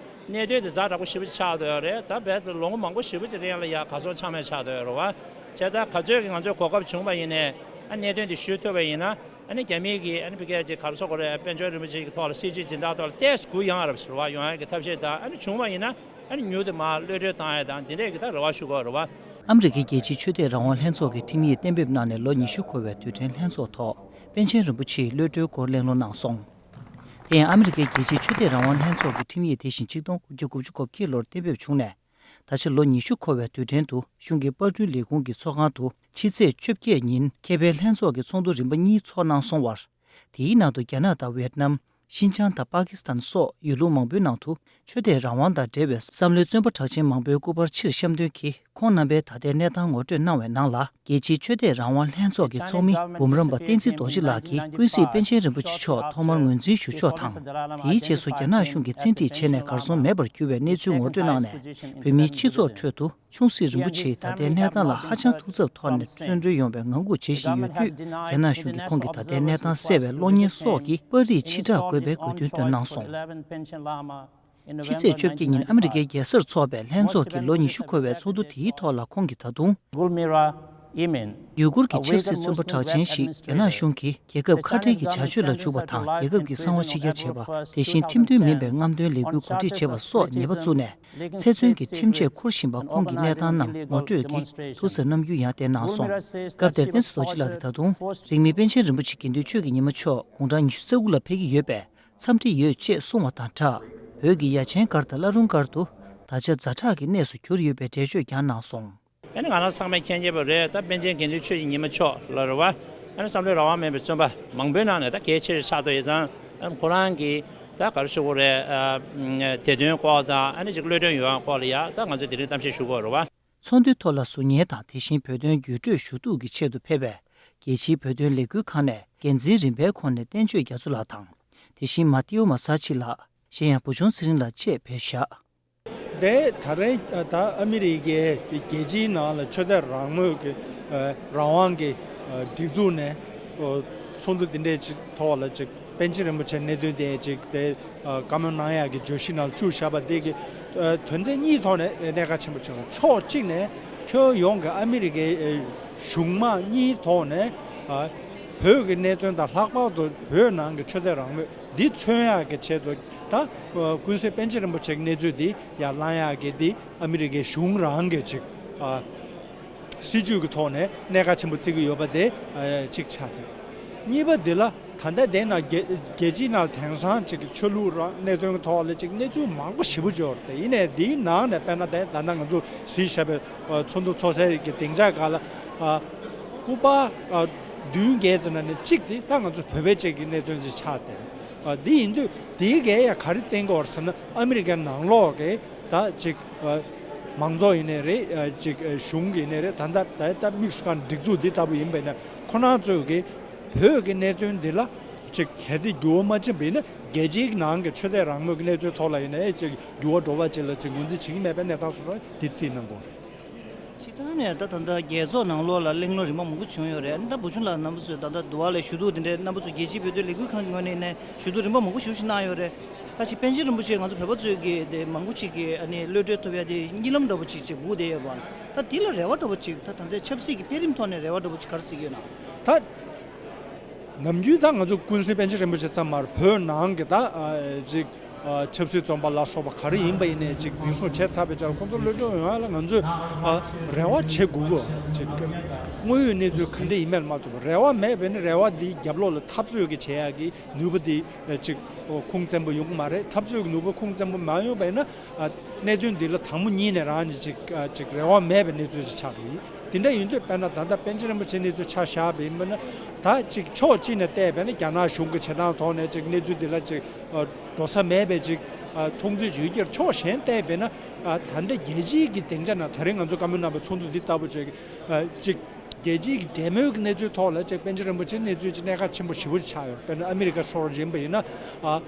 གནད་དོན་དེ་ཛ་དྲག་པོ་ཞེ་པོ་ཅིག་ཆགས་བསྡད་ཡོད་རེད། ད་རྦད་དེ་ལོ་ངོ་མང་པོ་ཞེ་པོ་ཅིག་རིང་ལ་ཡ་གར་སོང་ཆགས་མེད་ཆགས་བསྡད་ཡོད་རེད་བ། བྱས་ཙང་ག་ཚོད་ཀྱི་ང་ཚོས་གོ་སྐབས་བྱུང་བ་ཡིན་ནའི་ཨ་གནད་དོན་དེ་ཞུ་ཐུབ་པ་ཡིན་ན། ཨ་ནི་རྒྱ་མིའི་གི་ཨ་ནི་ཕ་གིའི་ག་རེ་ཟེར་དགོས་རེད། དཔལ་འབྱོར་རིན་པོ་ཆེ་གི་ཐོག་ལ་སྲིད་ཇུས་སྦྱིན་བདག་ཐོག་ལ་ཏོག་ཙམ་གུ་ཡངས་རབས་ཟེར་བ་ཡོང་ཡ་གི་ཐབས་ཤེས་དང་། ཨ་ནི་བྱུང་བ་ཡིན་ན་ཨ་ནི་མྱུར་དུ་མར་གློད་གྲོལ་བཏང་ཡ་དང་དེ་འདྲས་ཀྱི་ད་རེ་བ་ཞུ་དགོས་རེད་བ། ཨ་མི་རི་ཀའི་རྒྱལ་སྤྱིའི་ཆོས་དད་རང་དབང་ལྷན་ཚོགས་ཀྱི་ཁྲིམས་ཡིག་གཏན་འབེབས་གནང་ནས་ལོ་ཉི་ཤུ་འཁོར་བའི་དུས་དྲན་ལྷན་ཚོགས་ཐོག་པཎ་ཆེན་རིན་པོ་ཆེའི་གློད་གྲོལ་སྐོར་གླེང་སློང་གནང་སོང་། དེ་ཡང་ཨ་མི་རི་ཀའི་རྒྱལ་སྤྱིའི་ཆོས་དད་རང་དབང་ལྷན་ཚོགས་ཀྱི་ཁྲིམས་ཡིག་དེ་བཞིན་ཆིག་སྟོང་དགུ་བརྒྱ་དགུ་བཅུ་གོ་བརྒྱད་ལོར་གཏན་འབེབས་བྱུང་ནས། ད་ཆ་ལོ་ཉི་ཤུ་འཁོར་བའི་དུས་དྲན་དུ་གཞུང་གི་པར་སྐྲུན་ལས་ཁུངས་ཀྱི་ཚོགས་ཁང་དུ་ཕྱི་ཚེས་བཅོ་བརྒྱད་ཉིན་མཁས་པའི་ལྷན་ཚོགས་ཀྱི་ཚོགས་འདུ་རིམ་པ་གཉིས་ཚོགས་གནང་སོང་བར། དེའི་ནང་དུ་རྒྱ་ནག་དང་ཝེ་ཏི་ནམ། ཤིན་ཅང་དང་པ་ཀི་སི་ཐན་སོགས་ཡུལ་ལུང་མང་པོའི་ནང་དུ་ཆོས་དད་རང་དབང་དང་འབྲེལ་བའི་བསམ་བློའི་བཙོན་པ་གྲགས་ཅན་མང་པོའི་སྐུ་པར་ཕྱིར་བཤམས་དོན་གྱི་ ཁོང་རྣམ་པའི་ད་ལྟའི་གནས་སྟངས་ངོ་སྤྲོད་གནང་བའི་ནང་ལ། རྒྱལ་སྤྱིའི་ཆོས་དད་རང་དབང་ལྷན་ཚོགས་ཀྱི་ཚོགས་མི་འབུམ་རམས་པ་བསྟན་འཛིན་རྡོ་རྗེ་ལགས་ཀྱིས་ཀུན་གཟིགས་པཎ་ཆེན་རིན་པོ་ཆེ་མཆོག་ཐོག་མར་ངོས་འཛིན་ཞུ་ཕྱོགས་དང་། དེའི་རྗེས་སུ་རྒྱ་ནག་གཞུང་གིས་བཙན་ཁྲིད་བྱས་ནས་གར་སོང་མེད་པར་གྱུར་བའི་གནས་ཚུལ་ངོ་སྤྲོད་གནང་ནས། བོད་མིའི་སྤྱི་ཚོགས་ཁྲོད་དུ་ཆུང་སྲིད་རིན་པོ་ཆེའི་ད་ལྟའི་གནས་སྟངས་ལ་ཧ་ཅང་ཐུགས་འཚབ་ཐོག་ནས་བཙོན་གྲོལ་ཡོང་བའི་ངང་སྒུག་བྱེད་བཞིན་ཡོད་དུས། རྒྱ་ནག་གཞུང་གིས་ཁོང་གི་ད་ལྟའི་གནས་སྟངས་གསལ་བའི་གློག་བརྙན་སོགས་ཀྱི་པར་རིས་ཕྱིར་བསྒྲགས་དགོས་པའི་དགོས་འདུན་བཏོན་གནང་སོང་། ཕྱི་ཚེས་བཅོ་བརྒྱད་ཉིན་ཨ་མི་རི་ཀའི་རྒྱལ་སར་འཚོགས་པའི་ལྷན་ཚོགས་ཀྱི་ལོ་ཉི་ཤུ་འཁོར་བའི་ཚོགས་འདུ་དེའི་ཐོག་ལ་ཁོང་གིས་ད་དུང་། ཡུ་གུར་གྱི་ཆབ་སྲིད་བཙོན་པ་གྲགས་ཅན་ཞིག་རྒྱ་ནག་གཞུང་གིས་རྒྱལ་ཁབ་ཁ་བྲལ་གྱི་བྱ་སྤྱོད་ལ་འཇུག་པ་དང་། རྒྱལ་ཁབ་ཀྱི་གསང་བ་ཕྱི་གྱར་བྱེད་པ། དེ་བཞིན་ཁྲིམས་མཐུན་མིན་པའི་རྔམ་སྟོན་ལས་འགུལ་གོ་སྒྲིག་བྱེད་པ་སོགས་ཉེས་པ་བཙུགས་ནས། ཚེ་བཙོན་གྱི་ཁྲིམས་ཆད་འཁུར་བཞིན་པ་ཁོང་གི་གནས་སྟངས་རྣམས་ངོ་སྤྲོད་ཀྱིས་ཐུགས་འཚབ་རྣམ་འགྱུར་ཡང་བསྟན་གནང་སོང་། སྐབས་དེར་བསྟན་འཛིན་རྡོ་རྗེ་ལགས་ཀྱིས་ད་དུང་རིང་མིན་པཎ་ཆེན་རིན་པོ་ཆེ་དགེ་འདུན་ཆོས་ཀྱི་ཉི་མ་མཆོག་དགུང་གྲངས་ཉི་ཤུ་རྩ་དགུ་ལ་ཕེབས་ཀྱི་ཡོད་པས། འཚམས་འདྲི་ཡོད་ཅེས་གསུངས་བ་དང་སྦྲགས། བོད་ཀྱི་ཡ་ཆེན་སྒར་དང་བླ་རུང་སྒར་དུ་ད་ཆ་ཛ་དྲག་གི་གནས་སུ་གྱུར་ཡོད་པའི་འགྲེལ་བརྗོད་ཀྱང་གནང་སོང་། ཨ་ནི་ང་རང་ཚང་མས་མཁྱེན་གྱི་ཡོད་པ་རེད། ད་པཎ་ཆེན་དགེ་འདུན་ཆོས་ཀྱི་ཉི་མ་མཆོག་ལ་རེད་བ། ཨ་ནི་བསམ་བློའི་རང་དབང་མེད་པའི་བཙོན་པ་མང་པོའི་ནང་ནས་ད་གལ་ཆེ་ཤོས་ཆགས་ཐུབ་ཡོད་ཙང་། ཨ་ནི་ཁོ་རང་གིས་ད་ག་རེ་ཞུ་དགོས་རེད། ཨ་བདེ་དོན་སྐོར་དང་ཨ་ནི་ཅིག་གློད་གྲོལ་ཡོང་ཡ་སྐོར་ལ་ཡ་ད་ང་ཚོས་དེ་རིང་གཏམ་བཤད་ཞུ་དགོས་རེད་བ། ཚོགས་འདུའི་ཐོག་ལ་ཟུར་ཉན་དང་དེ་བཞིན་བོད་དོན་བརྒྱུད་སྤྲོད་ཞུ་གཏུག་གི་ཆེད་དུ་ཕེབས་པའི་རྒྱལ་སྤྱིའི་བོད་དོན་ལས་འགུལ་ཁང་ནས་འགན་འཛིན་རིམ་པའི་ཁོངས་ནས་བསྟན་ཆོས་རྒྱ་མཚོ་ལགས་དང་། དེ་བཞིན་མ་ཏིའོ་མ་ས་ཆི་ལགས། གཞན་ཡང་བུ་ཆུང་ཚེ་རིང་ལགས་བཅས་ཕེབས་བཞག། དེ་ད་རེས་ད་ཨ་མི་རི་ཀའི་རྒྱལ་སྤྱིའི་ནང་ལ་ཆོས་དད་རང་མོས་ཀྱི་རང་དབང་གི་སྒྲིག་འཛུགས་ནས་ཚོགས་འདུ་འདི་འདྲའི་ཅིག་ཐོག་ལ་ཅིག་པཎ་ཆེན་རིན་པོ་ཆེ་གནད་དོན་དེ་ཅིག་དེ་བཀའ་མོལ་གནང་ཡག་གི་བརྗོད་གཞི་ནང་བཅུག་བཞག་པ་དེ་གི་དོན་ཚན་གཉིས་ཐོག་ནས་གནད་འགག་ཆེན་པོ་ཆགས་སོང་། ཕྱོགས་གཅིག་ནས་ཁྱོན་ཡོངས་ཀྱི་ཨ་མི་རི་ཀའི་གཞུང་མང་གཉིས་ཐོག་ནས་བོད་ཀྱི་གནད་དོན་དང་ལྷག་པར་དུ་བོད་ནང་གི་ཆོས་དད་རང་མོས་འདི་མཚོན་ཡག་གི་ཆེད་དུ་ད་ཀུན་གཟིགས་པཎ་ཆེན་རིན་པོ་ཆེ་གི་གནས་ཚུལ་འདི་ཡར་བསླང་ཡག་གི་འདི་ཨ་མི་རི་ཀའི་གཞུང་རང་གི་ཅིག་ཨ་སྲིད་ཇུས་ཀྱི་ཐོག་ནས་གནད་འགག་ཆེན་པོ་བརྩི་གི་ཡོད་པ་དེ་ཨ་གཅིག་ཆགས་ཡོད། གཉིས་པ་འདི་ལ་ད་ལྟ་དེ་ན་རྒྱལ་རྒྱལ་སྤྱིའི་ནང་དེང་སང་ཅིག་གི་ཆོས་ལུགས་རང་གནད་དོན་གྱི་ཐོག་ལ་ཅིག་གནས་ཚུལ་མང་པོ་ཞེ་པོ་ཅིག་ཡོད་རེད། ཡིན་ནའི་འདིའི་ནང་ནས་དཔེར་ན་དེ་ད་ལྟ་ང་ཚོ་གཟིགས་བཞག་པའི་ཨ་ཚོགས་འདུ་ཚོགས་སའི་གི་སྡིངས་ཆ་སྒང་ལ་ཨ་སྐུ་པར་ཨ་བདུན་བརྒྱད་ཙམ་ནང་ནས་གཅིག་དེ་ད་ང་ཚོ་བོད་པའི་ཅིག་གི་གནད་དོན་ཅིག་ཆགས་ཏེ། ཨ་འདི་ཡིན་དུས་དེའི་གས་ཡ་ག་རེ་བསྟན་གྱི་ཡོད་རེད་ཟེར་ན། ཨ་མི་རི་ཀའི་ནང་ལོགས་ཀྱི་ད་ཅིག་ཨ་མང་ཚོགས་ཡིན་ནའི་རེད། ཨ་ཅིག་ཨ་གཞུང་གི་ཡིན་ནའི་རེད། ད་ལྟ་ད་ལྟ་དམིགས་སུ་བཀར་སྒྲིག་འཛུགས་འདི་ལྟ་བུ་ཡིན་པ་ཡིན་ན། ཁོ་རང་ཚོས་ཀྱི་བོད་ཀྱི་གནད་དོན་འདི་ལ་ཅིག་གལ་ཏེ་འགྱུར་བ་མ་ཕྱིན་པ་ཡིན་ན། རྒྱལ་སྤྱིའི་ནང་གི་ཆོས་དད་རང་མོས་ཀྱི་གནས་ཚུལ་ཐོག་ལ་ཡིན་ནའི་ཅིག་འགྱུར་བ་འགྲོ་བ་ཅིག་ལ་ཅིག་ངོས་འཛིན་བྱེད་ཀྱི་མེད་པའི་གནས་སྟངས་སུ་འདི་རྩིས་གནང་དགོས་རེད། སྤྱིར་བཏང་ནས་ད་ད་ལྟ་རྒྱལ་ཚོགས་ནང་ལོགས་ལ་གླེང་སློང་རིམ་པ་མང་པོ་བྱུང་ཡོད་རེད། ཨ་ནི་ད་བུ་ཆུང་ལགས་རྣམ་པ་ཚོས་ད་ལྟ་འདི་བ་ལས་ཞུ་གཏུག་འདི་འདྲའི་རྣམ་པ་ཚོས་རྒྱལ་སྤྱིའི་བོད་དོན་ལས་འགུལ་ཁང་གི་ངོས་ནས་ནས་ཞུ་གཏུག་རིམ་པ་མང་པོ་ཞེ་པོ་ཞིག་གནང་ཡོད་རེད། ད་ཅིག་པཎ་ཆེན་རིན་པོ་ཆེ་ང་ཚོ་བོད་པ་ཚོས་ཀྱི་དེ་མང་པོ་ཅིག་གི་ཨ་ནི་གློད་གྲོལ་ཐོབ་ཡ་དེ་གཉིད་ལམ་འདྲ་པོ་ཅིག་ཅིག་སྒུག་བསྡད་ཡོད་པ། ད་འདི་ལ་རེ་བ་འདྲ་པོ་ཅིག་ད་ད་ལྟའི་ཆབ་སྲིད་ཀྱི་འཕེལ་རིམ་ཐོག་ནས་རེ་བ་འདྲ་པོ་ཅིག་ག་རེ་བརྩི་གི་ཡོད་ན། ད་ནམ་རྒྱུན་ད་ང་ཚོ་ཀུན་གཟིགས་པཎ་ཆེན་རིན་པོ་ཆེ་ཙམ་མ་རེད། བོད་ནང་གི་ད་ཨ་ཅིག་ཨ་ཆབ་སྲིད་བཙོན་པ་ལ་སོགས་པ་ག་རེ་ཡིན་པ་ཡིན་ནའི་ཅིག་འཛིན་བཟུང་བྱས་ཚར་བའི་ཆར་ཁོང་ཚོ་གློད་གྲོལ་ཡོང་ཡ་ལ་ང་ཚོས་ཨ་རེ་བ་བྱེད་དགོས་གོ། ཅིག་དངོས་ཡོད་གནས་ཚུལ་ག་འདྲ་ཡིན་མིན་ལ་མ་ལྟོས་པར་རེ་བ་མེད་པས་ནི་རེ་བ་འདིའི་རྒྱབ་ལོགས་ལ་འཐབ་རྩོད་ཀྱི་བྱེད་ཡག་གི་ནུས་པ་འདི་ཅིག་ཁུངས་བཙན་པོ་ཡོང་གི་མ་རེད། འཐབ་རྩོད་ཀྱི་ནུས་པ་ཁུངས་བཙན་པོ་མ་ཡོང་བ་ཡིན་ན། ཨ་གནད་དོན་འདི་ལ་དང་པོ་ཉིད་ནས་རང་ཉིད་ཅིག་ཨ་ཅིག་རེ་བ་མེད་པའི་གནས་ཚུལ་ཅིག་ཆགས་འགྲོ་ཡིན། དེ་འདྲ་ཡིན་དུས་དཔེར་ན་ད་ལྟ་པཎ་ཆེན་རིན་པོ་ཆེ་གནས་ཚུལ་ཆ་བཞག་པ་ཡིན་པ་ན། ད་ཅིག་ཕྱོགས་གཅིག་ནས་བལྟས་པས་ན་རྒྱ་ནག་གཞུང་གི་བྱེད་སྟངས་ཐོག་ནས་ཅིག་གནས་ཚུལ་འདི་ལ་ཅིག་ཨ་འགྲོ་ས་མེད་པའི་ཅིག་ཨ་མཐོང་ཚུལ་ཅིག་ཡོད་ཀྱི་རེད། ཕྱོགས་གཞན་བལྟས་པས་ན་ཨ་ད་ལྟ་རྒྱལ་སྤྱིའི་གི་སྡིངས་ཆ་ནང་ད་རིང་ང་ཚོ་བཀའ་མོལ་གནང་བའི་ཚོགས་འདུ་འདི་ལྟ་བུ་ཅིག་ཨ་ཅིག་རྒྱལ་སྤྱིའི་གི་འབྲེལ་མོལ་གྱི་གནས་ཚུལ་ཐོག་ལ་ཅིག་པཎ་ཆེན་རིན་པོ་ཆེའི་གནས་ཚུལ་ཅིག་གནད་འགག་ཆེན་པོ་ཞེ་པོ་ཅིག་ཆགས་ཡོད། དཔེར་ན་ཨ་མི་རི་ཀ་སོགས་ཡིན་པ་ཡིན་ན། ཨ་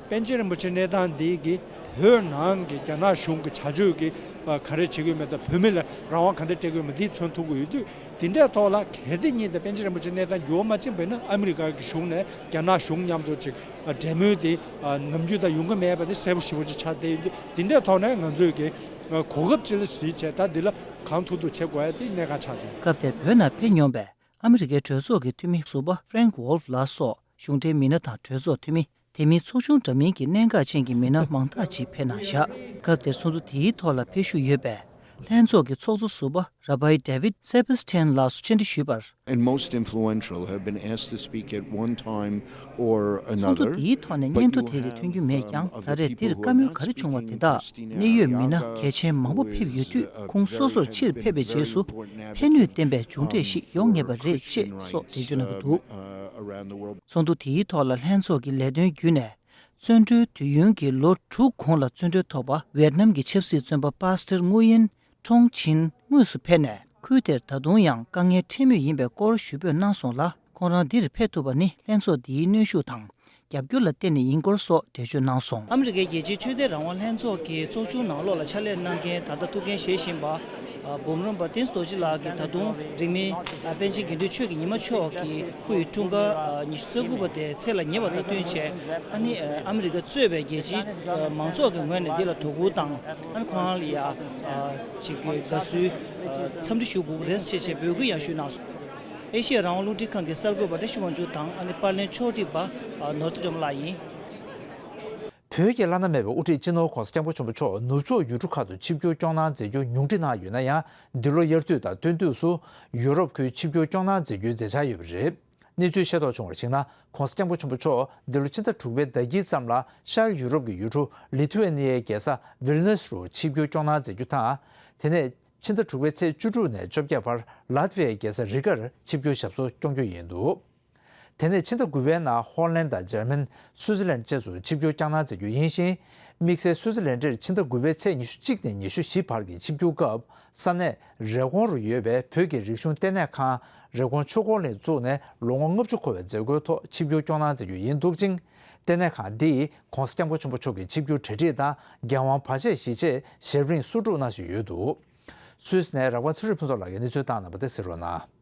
པཎ་ཆེན་རིན་པོ་ཆེའི་གནས་སྟངས་འདི་གིས་བོད་ནང་གི་རྒྱ་ནག་གཞུང་གི་བྱ་སྤྱོད་ཀྱིས་ཨ་ག་རེ་བྱེད་ཀྱི་ཡོད་མེད་དང་། བོད་མི་ལ་རང་དབང་ག་འདྲ་སྤྲད་ཀྱི་ཡོད་མེད་འདི་མཚོན་ཐུབ་ཀྱི་ཡོད་དུས། འདི་འདྲའི་ཐོག་ལ་གལ་ཏེ་ཉིད་དུ་པཎ་ཆེན་རིན་པོ་ཆེའི་གནས་སྟངས་འགྱུར་བ་མ་ཕྱིན་པ་ཡིན་ན། ཨ་མི་རི་ཀ་གི་གཞུང་ནས་རྒྱ་ནག་གཞུང་མཉམ་དུ་ཅིག་ཨ་འབྲེལ་མོལ་དེ་ཨ་ནམ་རྒྱུན་དང་ཡོང་གི་མེད་པ་དེ་གསལ་པོ་ཞེ་པོ་ཅིག་ཆགས་བསྡད་ཡོད་དུས། འདི་འདྲའི་ཐོག་ནས་ང་ཚོས་ཀྱི་ཨ་གོ་སྐབས་ཅིག་ལ་གཟིགས་བྱས། ད་འདི་ལ་གང་ཐུབ་ཐུབ་བྱེད་དགོས་ཡ་དེ་གནད་འགག་ཆགས་བསྡད་ཡོད། སྐབས་དེར་བོད་ནང་ཕེབས་མྱོང་པའི་ཨ་མི་རི་ཀའི་གྲོས་ཚོགས་ཀྱི་འཐུས་མི་ཟུར་པ་Frank Wolf ལགས་སོགས་གཞུང་འབྲེལ་མི་སྣ་དང་གྲོས་ཚོགས་འཐུས་མི། དེ་མིན་ཚོགས་ཆུང་འདྲ་མིན་གྱི་གནད་འགག་ཅན་གྱི་མི་སྣ་མང་དག་ཅིག་ཕེབས་གནང་བཞག། སྐབས་དེར་ཚོགས་འདུ་དེའི་ཐོག་ལ་ཕེབས་བཞུགས་ཡོད་པའི་ལྷན་ཚོགས་ཀྱི་ཚོགས་གཙོ་ཟུར་པ་Rabbi David Saperstein ལགས་སུ་བཅར་འདྲི་ཞུས་པར། And most influential have been asked to speak at one time or another. ཚོགས་འདུ་དེའི་ཐོག་ནས་སྙན་ཐོ་དེ་རིགས་ཐོན་རྒྱུ་མེད་ཀྱང་། ད་རེས་འདིར་བཀའ་མོལ་ག་རེ་བྱུང་བ་དེ་དག་གནད་ཡོད་མི་སྣ་གལ་ཆེན་མང་པོ་ཕེབས་ཡོད་དུས། ཁོང་སོ་སོར་ཕྱིར་ཕེབས་པའི་རྗེས་སུ་ཕན་ནུས་ལྡན་པའི་མཇུག་འབྲས་ཤིག་ཡོང་ངེས་པ་རེད་ཅེས་སོགས་འགྲེལ་བརྗོད་གནང་གི་འདུག། ཚོགས་འདུ་དེའི་ཐོག་ལ་ལྷན་ཚོགས་ཀྱི་ལས་དོན་བརྒྱུད་ནས། བཙོན་གྲོལ་དུས་ཡུན་གྱི་ལོ་དྲུག་གོང་ལ་བཙོན་གྲོལ་ཐོབ་པ་ཝེད་ནམ་གྱི་ཆབ་སྲིད་བཙོན་པ་Pastor Nguyen ཁྲོང་ཆིན་དངོས་སུ་ཕེབས་ནས། ཁུལ་དེར་ད་དུང་ཡང་དཀའ་ངལ་འཕྲད་མུས་ཡིན་པའི་སྐོར་ཞུ་འབོད་གནང་སོང་ལ། ཁོང་རང་འདིར་ཕེབས་ཐུབ་པ་ནི་ལྷན་ཚོགས་འདིའི་གནོན་ཤུགས་དང་རྒྱབ་སྐྱོར་ལ་བརྟེན་ནས་ཡིན་སྐོར་སོགས་འགྲེལ་བརྗོད་གནང་སོང་། ཨ་མི་རི་ཀའི་རྒྱལ་སྤྱིའི་ཆོས་དད་རང་དབང་ལྷན་ཚོགས་ཀྱི་ཚོགས་ཆུང་ནང་ལོགས་ལ་ཕྱག་ལས་གནང་མཁན། ད་ལྟ་ཐུགས་འགན་བཞེས་བཞིན་པ་འབུམ་རམས་པ་བསྟན་འཛིན་རྡོ་རྗེ་ལགས་ཀྱིས། ད་དུང་རིང་མིན་པཎ་ཆེན་དགེ་འདུན་ཆོས་ཀྱི་ཉི་མ་མཆོག་གི་སྐུ་ཡི་འཁྲུངས་སྐར་ཉི་ཤུ་རྩ་དགུ་པ་དེ་ཚེས་ལ་ཉེ་བ་དང་བསྟུན་བྱས། ཨ་ནི་ཨ་མི་རི་ཀ་གཙོས་པའི་རྒྱལ་སྤྱིའི་མང་ཚོགས་ཀྱི་ངོས་ནས་འདི་ལ་དོ་ཁུར་དང་། ཨ་ནི་ཁོང་རང་ལ་ཡ་ཅིག་དགའ་བསུའི་འཚམས་འདྲི་ཞུ་དགོས་ཀྱི་རེད་ཅེས་བྱས་འབོད་སྐུལ་ཡང་ཞུས་གནང་སོང་། ཨེ་ཤེ་ཡ་རང་དབང་རླུང་འཕྲིན་ཁང་གི་གསར་འགོད་པ་བཀྲ་ཤིས་དབང་ཕྱུག་དང་། ཨ་ནི་པར་ལེན་ཕྱོགས་སྒྲིག་པ་ནོར་བུ་སྒྲོལ་མ་ལགས་ཡིན། བོད་ཀྱི་བླ་ན་མེད་པའི་དབུ་ཁྲིད་སྤྱི་ནོར་༧གོང་ས་༧སྐྱབས་མགོན་ཆེན་པོ་མཆོག་ནུབ་ཕྱོགས་ཡུལ་གྲུ་ཁག་ཏུ་ཆིབས་བསྒྱུར་སྐྱོང་གནང་མཛད་རྒྱུ་ཉུང་འཕྲི་གནང་ཡོད་ན་ཡང་། འདི་ལོ་དབྱར་དུས་དང་སྟོན་དུས་སུ་ཡུ་རོབ་ཁུལ་ཆིབས་བསྒྱུར་སྐྱོང་གནང་མཛད་རྒྱུའི་མཛད་འཆར་ཡོད་པ་རེད། གནས་ཚུལ་ཤེས་རྟོགས་བྱུང་བར་གཞིགས་ན། ༸གོང་ས་༧སྐྱབས་མགོན་ཆེན་པོ་མཆོག་འདི་ལོ་ཕྱི་ཟླ་དྲུག་པའི་ཟླ་དཀྱིལ་ཙམ་ལ་ཤར་ཡུ་རོབ་ཀྱི་ཡུལ་གྲུ་ལི་ཐུ་ཨེ་ནི་ཡའི་རྒྱལ་ས་ཝིལ་ནུས་རུ་ཆིབས་བསྒྱུར་སྐྱོང་གནང་མཛད་རྒྱུ་དང་། དེ་ནས་ཕྱི་ཟླ་དྲུག་པའི་ཚེས་བཅུ་དྲུག་ནས་བཅོ་བརྒྱད་བར་ལ་ཏི་ཝི་ཡའི་རྒྱལ་ས་རི་གར་ཆིབས་བསྒྱུར་ཞབས་སོར་སྐྱོང་རྒྱུ་ཡིན་འདུག་དེ་ནས་ཕྱི་ཟླ་དགུ་པའི་ནང་ཧོ་ལན་དང་འཇར་མན། སུའུ་ཙི་ལན་བཅས་སུ་ཆིབས་བསྒྱུར་བསྐྱངས་གནང་མཛད་རྒྱུ་ཡིན་ཞིང་། དམིགས་བསལ་སུའུ་ཙི་ལན་ཌར་ཕྱི་ཟླ་དགུ་པའི་ཚེས་ཉི་ཤུ་གཅིག་ནས་ཉི་ཤུ་བཞི་བར་གྱི་ཆིབས་བསྒྱུར་སྐབས། ས་གནས་རེབ་གོང་རུ་ཡོད་པའི་བོད་ཀྱི་རིག་གཞུང་ལྟེ་གནས་ཁང་རེབ་གོང་ཆོས་འཁོར་གླིང་བཙུགས་ནས་ལོ་ངོ་ལྔ་བཅུ་འཁོར་བའི་མཛད་སྒོའི་ཐོག་ཆིབས་བསྒྱུར་སྐྱོང་གནང་མཛད་རྒྱུ་ཡིན་འདུག་ཅིང་། ལྟེ་གནས་ཁང་འདིས་༸གོང་ས་༸སྐྱབས་མགོན་ཆེན་པོ་མཆོག་གི་ཆིབས་བསྒྱུར་གྲ་སྒྲིག་དང་འགན་དབང་བར་ཆད་ཞི་བྱེད་ཞབས་རིམ་སུ་འཁྲུག་གནང་བཞིན་ཡོད་འདུག་སུད་སི་ནས་རབ་དགའ་ཚེ་རིང་ཕུན་ཚོགས་ལགས་ཀྱིས་གནས་ཚུལ་བཏང་གནང་བ་དེ་གསན་རོགས་གནང་།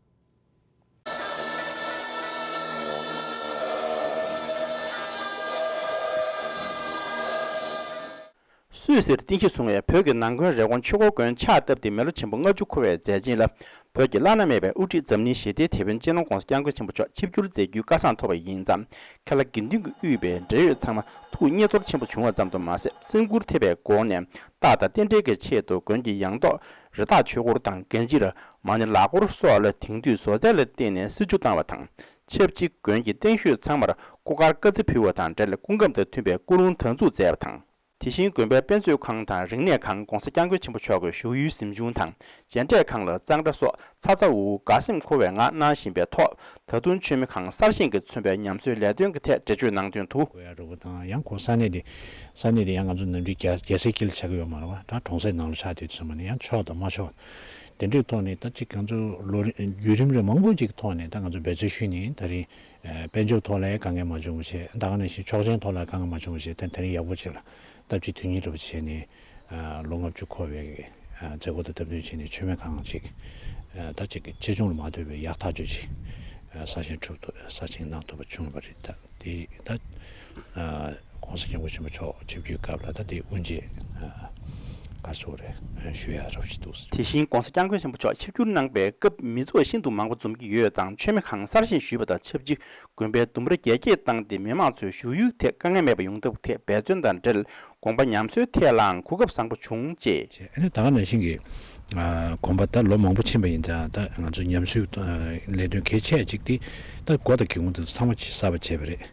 སུད་སིར་རྟེན་གཞི་བཟུང་བའི་བོད་ཀྱི་ནང་དགོན་རེབ་གོང་ཆོས་འཁོར་དགོན་ཕྱག་བཏབ་སྟེ་མི་ལོ་ཆེན་པོ་ལྔ་བཅུ་འཁོར་བའི་མཛད་རྗེས་ལ། བོད་ཀྱི་བླ་ན་མེད་པའི་དབུ་ཁྲིད་འཛམ་གླིང་ཞི་བདེའི་དེད་དཔོན་སྤྱི་ནོར་༸གོང་ས་༸སྐྱབས་མགོན་ཆེན་པོ་མཆོག་ཆིབས་བསྒྱུར་མཛད་རྒྱུའི་བཀའ་བཟང་ཐོབ་པ་ཡིན་ཙང་། ཁ་ལག་དགེ་འདུན་གྱིས་དབུས་པའི་འབྲེལ་ཡོད་ཚང་མ་ཐུགས་མཉེས་གཏོར་ཆེན་པོ་བྱུང་བ་ཙམ་དུ་མ་ཟད། སེམས་འགུལ་ཐེབས་པའི་སྒོ་ནས་རྟགས་དང་རྟེན་འབྲེལ་གྱི་ཆེད་དུ་དགོན་གྱི་ཡང་ཐོག་རི་དྭགས་ཆོས་འཁོར་དང་། གན་ཇིར། མ་ཎི་ལག་འཁོར་སོགས་ལ་དེང་དུས་བཟོ་རྩལ་ལ་བརྟེན་ནས་སིལ་ཆུ་བཏང་བ་དང་། ཆབས་ཅིག་དགོན་གྱི་རྟེན་ཤོས་ཚང་མར་སྐུ་དཀར་དཀར་རྩི་ཕུལ་བ་དང་འབྲེལ། སྐུ་ཁམས་དང་མཐུན་པའི་སྐུ་རླུང་དར་འཛུགས་མཛད་པ་དང་། དེ་བཞིན་དགོན་པའི་དཔེ་མཛོད་ཁང་དང་རིག་གནས་ཁང་། ༸གོང་ས་༸སྐྱབས་མགོན་ཆེན་པོ་མཆོག་གི་བཞུགས་ཡུལ་གཟིམ་ཆུང་དང་། མཇལ་འཕྲད་ཁང་ལ་གཙང་སྦྲ་སོགས་ཚ་ཚ་འུར་འུར་དགའ་སེམས་འཁོལ་བའི་ངང་གནང་བཞིན་པའི་ཐོག་ད་དུང་མཆོད་མེ་ཁང་གསར་བཞེངས་ཀྱིས་མཚོན་པའི་ཉམས་གསོའི་ལས་དོན་གྱི་ཐད་འགྲེལ་བརྗོད་གནང་དོན་དུ། དགོས་ཡ་འདྲ་པོ་དང་། ཡང་ཁོ་ས་གནས་དེ། ས་གནས་དེ་ཡང་ང་ཚོ་ནམ་རྒྱུན་རྒྱ་རྒྱལ་སའི་དཀྱིལ་ཆགས་ཀྱི་ཡོད་མ་རེད་བ། ད་གྲོང་གསེབ་ནང་ལ་ཆགས་བསྡད་དུས་ཙམ་པ་ནས་ཡང་ཆོག་དང་མ་ཆོག་དེ་འདྲའི་ཐོག་ནས། ད་ཅིག་ང་ཚོ་ལོ་རིམ་བརྒྱུད་རིམ་རེ་མང་པོ་ཅིག་ཐོག་ནས་ད་ང་ཚོ་འབད་བརྩོན་ཞུས་ནས། ད་རིང་ཨ་དཔལ་འབྱོར་ཐོག་ལ་དཀའ་ངལ་མ་བྱུང་བ་བྱས། ད་ག་ནང་བཞིན་ཆོག་མཆན་ཐོག་ལ་དཀའ་ངལ་མ་བྱུང་བ་བྱས། ད་དེ་རིང་ཡག་པོ་ཅིག་ལ་སྟབས་གཅིག་དོན་གཉིས་འདྲ་པོ་བྱས་ནས། ཨ་ལོ་ལྔ་བཅུ་འཁོར་བའི་ཨ་མཛད་སྒོ་དང་སྟབས་བསྟུན་བྱས་ནས་མཆོད་མེ་ཁང་ཅིག་ཨ་ད་ཅིག་ཆེ་ཆུང་ལ་མ་ལྟོས་པའི་ཡག་ཐག་ཆོད་ཅིག་ཨ་གསར་བཞེངས་གྲུབ་ཐུབ། གསར་བཞེངས་གནང་ཐུབ་པ་བྱུང་བ་རེད། ད་དེ་ད་ཨ་༸གོང་ས་༸སྐྱབས་མགོན་ཆེན་པོ་མཆོག་ཆིབས་བསྒྱུར་སྐབས་ལ་ད་དེ་དབུ་འབྱེད་ཨ་ག་རེ་ཟེར་དགོས་རེད། ཨ་ཞུ་ཡ་འདྲ་པོ་ཞིག་འདུག་དེ་བཞིན་༸གོང་ས་༸སྐྱབས་མགོན་ཆེན་པོ་མཆོག་ཆིབས་བསྒྱུར་གནང་པའི་སྐབས་མི་ཚོགས་ཤིན་ཏུ་མང་པོ་འཛོམས་ཀྱི་ཡོད་ཙང་། མཆོད་མེ་ཁང་གསར་བཞེངས་ཞུས་པ་དང་ཆབས་ཅིག་དགོན་པའི་ལྡུམ་ར་རྒྱ་སྐྱེད་བཏང་སྟེ་མི་མང་ཚོའི་བཞུགས་ཡུལ་དེ་དཀའ་ངལ་མེད་པ་ཡོང་ཐབས་ཐད་འབད་བརྩོན་དང་འབྲེལ། དགོན་པ་ཉམས་གསོའི་ཐད་ལའང་གོ་སྐབས་བཟང་པོ་བྱུང་ཅེས། ཨ་ནི་ད་ག་ནང་བཞིན་གྱི་ཨ་དགོན་པ་ད་ལོ་མང་པོ་ཕྱིན་པ་ཡིན་ཙང་། ད་ང་ཚོ་ཉམས་གསོའི་ཨ་ལས་དོན་གལ་ཆེ་ཅིག་དེ་ད་སྒོ་དང་སྒེའུ་ཁུང་དེ་ཚོ་ཚང་མ་གསར་པ་བྱས་པ་རེད།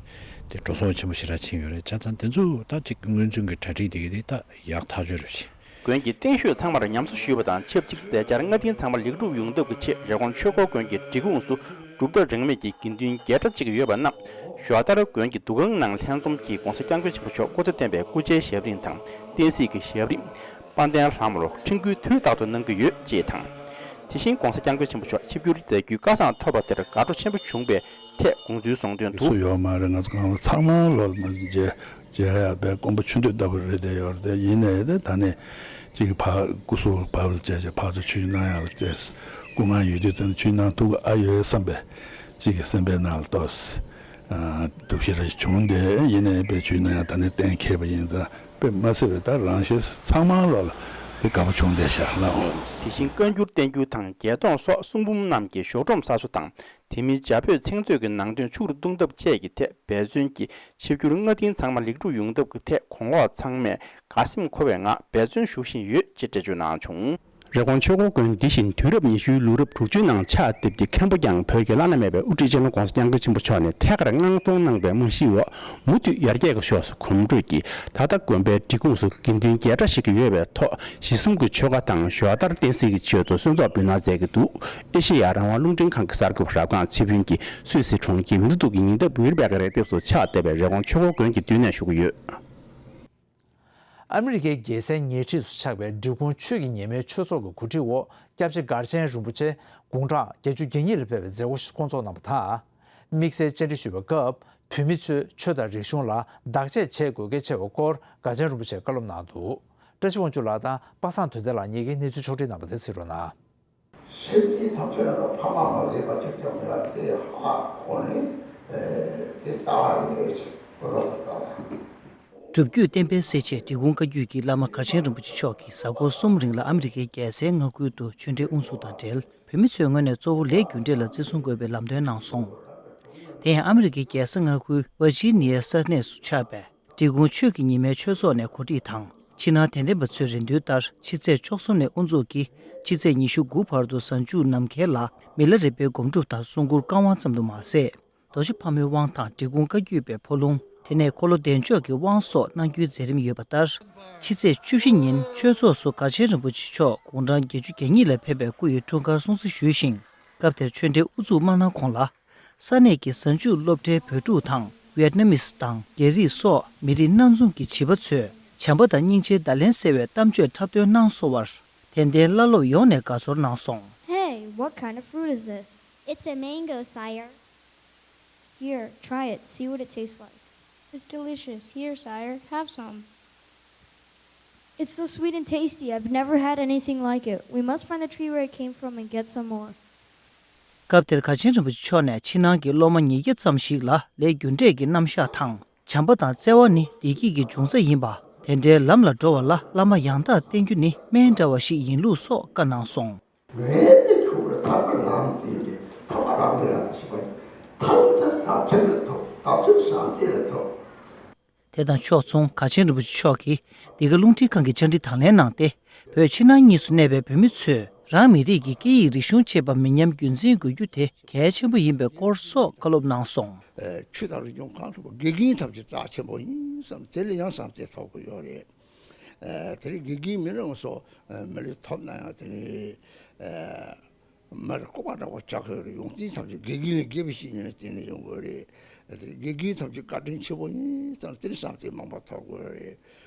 དེ་འགྲོ་སོང་ཆེན་པོ་ཞེ་དྲག་ཕྱིན་ཡོད་རེད། བྱས་ཙང་དེ་ཚོ་ད་ཅིག་སྔོན་བྱུང་གི་གྲ་སྒྲིག་དེ་གི་དེ་ད་ཡག་ཐག་ཆོད་རེད། དགོན་གྱི་རྟེན་ཤོས་ཚང་མར་ཉམས་གསོ་ཞུས་པ་དང་ཆབས་ཅིག་མཛད་འཆར་སྔ་རྟིང་ཚང་མ་ལེགས་གྲུབ་ཡོང་ཐབས་ཀྱི་ཆེད། རེབ་གོང་ཆོས་འཁོར་དགོན་གྱི་སྒྲིག་ཁོངས་སུ་གྲུབ་མཐའ་རིས་མེད་ཀྱི་དགེ་འདུན་བརྒྱད་གྲྭ་གཅིག་ཡོད་པ་རྣམས་ཞོགས་ལྟར་དགོན་གྱི་འདུ་ཁང་ནང་ལྷན་འཛོམས་ཀྱིས་༸གོང་ས་༸སྐྱབས་མགོན་ཆེན་པོ་མཆོག་སྐུ་ཚེ་བརྟན་པའི་སྐུ་ཕྱྭའི་ཞབས་རིམ་དང་བསྟན་སྲིད་ཀྱི་ཞབས་རིམ། དཔལ་ལྡན་ལྷ་མོར་འཕྲིན་བསྐུལ་དུས་རྟག་ཏུ་གནང་གི་ཡོད་ཅེས་དང་། དེ་བཞིན་༸གོང་ས་༸སྐྱབས་མགོན་ཆེན་པོ་མཆོག་ཆིབས་བསྒྱུར་མཛད་རྒྱུའི་བཀའ་བཟང་ཐོབ་པ་དེར་དགའ་སྤྲོ་ཆེན་པོ་བྱུང་བའི་ཐད་དགོངས་ཚུལ་གསུངས་དོན་དུ། སུ་ཡོད་མ་རེད། ང་ཚོ་གང་ལ་ཚང་མ་ལོ་ལ་མ་མཇལ་མཇལ་ཡག་པའི་དཀོན་པོ་ཆུ་འདོད་ལྟ་བུ་རེད་བསྡད་ཡོད་རེད། དེ་ཡིན་ནའི་དེ་ད་ནས་གཅིག་གི་ཕར་སྐུ་གཟུགས་བབ་ལ་བཅར་བྱས་ཕར་ཚུར་ཆུ་གནང་ཡག་ལ་བལྟས། སྐུ་ངལ་ཡོད་དུས་ཙམ་ཆུ་གནང་ཐུབ་ཀྱི་ཨ་ཡོད་བསམ་པའི་གཅིག་གི་སེམས་པའི་ནང་ལ་ཏོག་ཙམ་སྡུག་ཤོས་རེ་བྱུང་། དེ་ཡིན་ནའི་དཔེ་ཆུ་གནང་ཡག་ད་ནས་གཏན་འཁེལ་བ་ཡིན་ཙང་དཔེ་མ་སྲིད་པའི་ད་རང་བཞིན་ཚང་མ་ལོ་ལ་དེ་དགའ་པོ་བྱུང་བསྡད་ཤག་ལགས། དེ་བཞིན་བཀའ་འགྱུར་བསྟན་འགྱུར་དང་རྒྱས་སྟོན་སོགས་གསུང་འབུམ་རྣམས་ཀྱི་ཞོགས་སྒྲོམ་གསར་བཟོ་དང་། དེ་མིན་བྱ་སྤོས་ཚིག་མཛོད་ཀྱི་ནང་དོན་ཕྱོགས་སྒྲིག་གཏོང་ཐབས་བཅས་ཀྱི་ཐད་འབད་བརྩོན་གྱིས་ཆིབས་བསྒྱུར་སྔ་རྟིང་ཚང་མ་ལེགས་གྲུབ་ཡོང་ཐབས་ཀྱི་ཐད་གོང་འོག་ཚང་མས་དགའ་སེམས་འཁོལ་བའི་ངང་འབད་བརྩོན་ཞུ་བཞིན་ཡོད་ཅེས་འགྲེལ་བརྗོད་གནང་བྱུང་། རེབ་གོང་ཆོས་འཁོར་དགོན་འདི་བཞིན་དུས་རབས་ཉི་ཤུའི་ལོ་རབས་དྲུག་ཅུའི་ནང་ཕྱག་བཏབ་ཀྱི་མཁན་པོ་ཀྱང་བོད་ཀྱི་བླ་ན་མེད་པའི་དབུ་ཁྲིད་སྤྱི་ནོར་༸གོང་ས་༸སྐྱབས་མགོན་ཆེན་པོ་མཆོག་ནས་ཐད་ཀར་མངགས་གཏོང་གནང་བའི་རྨང་གཞིའི་འོག་མུ་མཐུད་ཡར་རྒྱས་ཀྱི་ཕྱོགས་སུ་གོམ་བགྲོད་ཀྱིས། ད་ལྟ་དགོན་པའི་སྒྲིག་ཁོངས་སུ་དགེ་འདུན་བརྒྱད་གྲྭ་ཞིག་ཡོད་པའི་ཐོག་གཞི་གསུམ་གྱི་ཆོ་ག་དང་ཞོགས་ལྟར་བསྟན་སྲིད་ཀྱི་ཆེད་དུ་གསོལ་ཚོགས་འབུལ་གནང་མཛད་ཀྱི་འདུག་ཨེ་ཤེ་ཡ་རང་དབང་རླུང་འཕྲིན་ཁང་གི་གསར་འགོད་པ་རབ་སྒང་ཚེ་ཕུན་གྱིས་སུད་སི་གྲོང་ཁྱེར་ཝིན་ཏུ་ཀྱི་ཉེ་འདབས་ཝིར་བེག་རི་ལྡེབས་སུ་ཕྱག་བཏབ་པའི་རེབ་གོང་ཆོས་འཁོར་དགོན་གྱི་མདུན་ནས་ཞུ་གི་ཡོད། ཨ་མི་རི་ཀའི་རྒྱལ་སའི་ཉེ་འཁྲིས་སུ་ཆགས་པའི་འབྲི་གུང་ཆོས་ཀྱི་ཉི་མའི་ཆོས་ཚོགས་ཀྱི་གོ་སྒྲིག་འོག་སྐྱབས་རྗེ་མགར་ཆེན་རིན་པོ་ཆེ་དགུང་གྲངས་བརྒྱད་ཅུ་གྱ་གཉིས་ལ་ཕེབས་པའི་མཛད་སྒོ་ཞིག་བསྐོང་ཚོགས་གནང་བ་དང་། དམིགས་བསལ་བཅར་འདྲི་ཞུས་པའི་སྐབས། བོད་མི་ཚོས་ཆོས་དང་རིག་གཞུང་ལ་བདག་གཅེས་བྱེད་དགོས་གལ་ཆེ་བའི་སྐོར་མགར་ཆེན་རིན་པོ་ཆེས་བཀའ་སློབ་གནང་འདུག། བཀྲ་ཤིས་དབང་ཕྱུག་ལགས་དང་པ་སངས་དོན་ལྡན་ལགས་གཉིས་ཀྱིས་གནས་ཚུལ་ཕྱོགས་སྒྲིག་གནང་བ་དེ་གཟིགས་རོགས་གནང་། སེམས་ཅན་ཐམས་ཅད་ལ་ཕ་མ་མ་བྱས་པ་ཅིག་ཀྱང་མེད་ལ་དེ་ཧ་གོ་ནས་དེ་ལྟ་བ་རེད་ཅེས་གོ་རོགས་ལྟ་བ། སྒྲུབ་བརྒྱུད་བསྟན་པའི་གསལ་བྱེད་འབྲི་གུང་བཀའ་བརྒྱུད་ཀྱི་བླ་མ་མགར་ཆེན་རིན་པོ་ཆེ་མཆོག་གིས་གཟའ་འཁོར་གསུམ་རིང་ལ་ཨ་མི་རི་ཀའི་རྒྱལ་སའི་མངའ་ཁུལ་དུ་ཆོས་འབྲེལ་དབུ་འཛུགས་དང་འབྲེལ། བོད་མི་ཚོའི་ངོས་ནས་གཙོ་བོ་ལས་རྒྱུ་འབྲས་ལ་བརྩི་སྲུང་དགོས་པའི་ལམ་སྟོན་གནང་སོང་། དེ་ཡང་ཨ་མི་རི་ཀའི་རྒྱལ་ས་མངའ་ཁུལ་ཝར་ཇི་ནི་ཡའི་ས་གནས་སུ་ཆགས་པའི་འབྲི་གུང་ཆོས་ཀྱི་ཉི་མའི་ཆོས་ཚོགས་ནས་གོ་སྒྲིག་དང་། ཕྱི་ནང་དད་ལྡན་པ་ཚོའི་རེ་འདུན་ལྟར་ཕྱི་ཚེས་བཅུ་གསུམ་ནས་དབུ་འཛུགས་ཀྱིས་ཕྱི་ཚེས་ཉི་ཤུ་དགུ་བར་དུ་གཟའ་མཇུག་ནམ་མཁའི་ལ་མི་ལ་རས་པའི་སྒོམ་སྒྲུབ་དང་གསུང་མགུར་བཀའ་དབང་ཙམ་དུ་མ་ཟད། རྡོ་རྗེ་ཕག་མོའི་དབང་དང་འབྲི་གུང་བཀའ་བརྒྱུད་པའི་འཕོ་ལུང་། དེ་ནས་འཁོར་ལོ་བདེ་མཆོག་གི་དབང་སོགས་གནང་རྒྱུའི་མཛད་རིམ་ཡོད་པ་ལྟར། ཕྱི་ཚེས་བཅུ་བཞི་ཉིན་ཆོས་ཚོགས་སུ་མགར་ཆེན་རིན་པོ་ཆེ་མཆོག་དགུང་གྲངས་བརྒྱད་ཅུ་གྱ་གཉིས་ལ་ཕེབས་པའི་སྐུ་ཡི་འཁྲུངས་སྐར་སྲུང་བརྩི་ཞུས་ཤིང་། སྐབས་དེར་ཆོས་འབྲེལ་དབུ་འཛུགས་མ་གནང་གོང་ལ། ས་གནས་ཀྱི་གཟའ་མཇུག་སློབ་གྲྭའི་བོད་ཕྲུག་དང་ཝེད་ནམ་མིས་དང་རྒྱ་རིགས་སོགས་མི་རིགས་སྣ་འཛོམས་ཀྱི་བྱིས་པ་ཚོས་བྱམས་པ་དང་སྙིང་རྗེའི་བརྡ་ལན་གསལ་བའི་གཏམ་བརྗོད་འཁྲབ་སྟོན་གནང་སོང་བར། དད་ལྡན་བླ་སློབ་ཡོངས་ནས་དགའ་ཚོར་གནང་སོང་། Hey, what kind of fruit is this? It's a mango, sire. Here, try it, see what it tastes like. It's delicious. Here, sire, have some. It's so sweet and tasty. I've never had anything like it. We must find the tree where it came from and get some more. སྐབས་དེར་མགར་ཆེན་རིན་པོ་ཆེ་མཆོག་ནས་ཕྱི་ནང་གི་སློབ་མ་ཉིས་བརྒྱ་ཙམ་ཞིག་ལ་ལས་རྒྱུ་འབྲས་ཀྱི་རྣམ་གཞག་དང་། བྱམས་པ་དང་བརྩེ་བ་ནི་བདེ་སྐྱིད་ཀྱི་འབྱུང་རྩ་ཡིན་པ། དེ་འདྲའི་ལམ་ལ་འགྲོ་བ་ལ་བླ་མ་ཡང་དག་བསྟེན་རྒྱུ་ནི་སྨན་འདྲ་བ་ཞིག་ཡིན་ལུགས་སོགས་བཀའ་གནང་སོང་། ངའི་ཐུགས་ལ་ཐར་པ་ལམ་དེ་ཡིན་ཏེ། ཐར་པ་རང་གི་རང་དུ་ཞུགས་པ་ཡིན། ཐར་པ་དེ་བདག་ཐེར་ལ་ཐོབ། བདག་ཐེར་བྱམས་བརྩེ་ལ་ཐོབ། དེ་དང་ཕྱོགས་མཚུངས་མགར་ཆེན་རིན་པོ་ཆེ་མཆོག་གིས་འདི་ག་རླུང་འཕྲིན་ཁང་གི་བཅར་འདྲི་དང་ལེན་གནང་སྟེ། བོད་ཕྱི་ནང་གཉིས་སུ་གནས་པའི་བོད་མི་ཚོས་རང་མི་རིགས་ཀྱི་སྐད་ཡིག་རིག་གཞུང་བཅས་པ་མི་ཉམས་རྒྱུན་འཛིན་དགོས་རྒྱུ་དེ་གལ་ཆེན་པོ་ཡིན་པའི་སྐོར་སོགས་བཀའ་སློབ་གནང་སོང་། ཆོས་དང་རིག་གཞུང་གང་ཐུབ་པ་དགེ་རྒན་ཐམས་ཅད་རྩ་ཆེན་པོ་ཡིན་བསམ། དེ་ལ་ཡང་བསམ་སྟེ་ཐོབ་དགོས་ཡོད་རེད། དེ་ལས་དགེ་རྒན་མི་རིང་སོགས་མི་ལུས་ཐོབ་ན་ཡང་དེ་ནི། མར་སྐུ་པར་འདྲ་བོ་ལྕགས་ཤོད་རེ་ཡོང་དུས་ཐམས་ཅད་དགེ་རྒན་ལས་དགེ་བའི་བཤེས་གཉེན་ལ་བརྟེན་ནས་ཡོང་དགོས་རེད། དེ་དགེ་རྒན་ཐམས་ཅད་བཀའ་དྲིན་ཆེ་བོ་ཡིན་ཙང་དེར་བསམ་སྟེ་མང་པོ་ཐོབ་དགོས་རེད།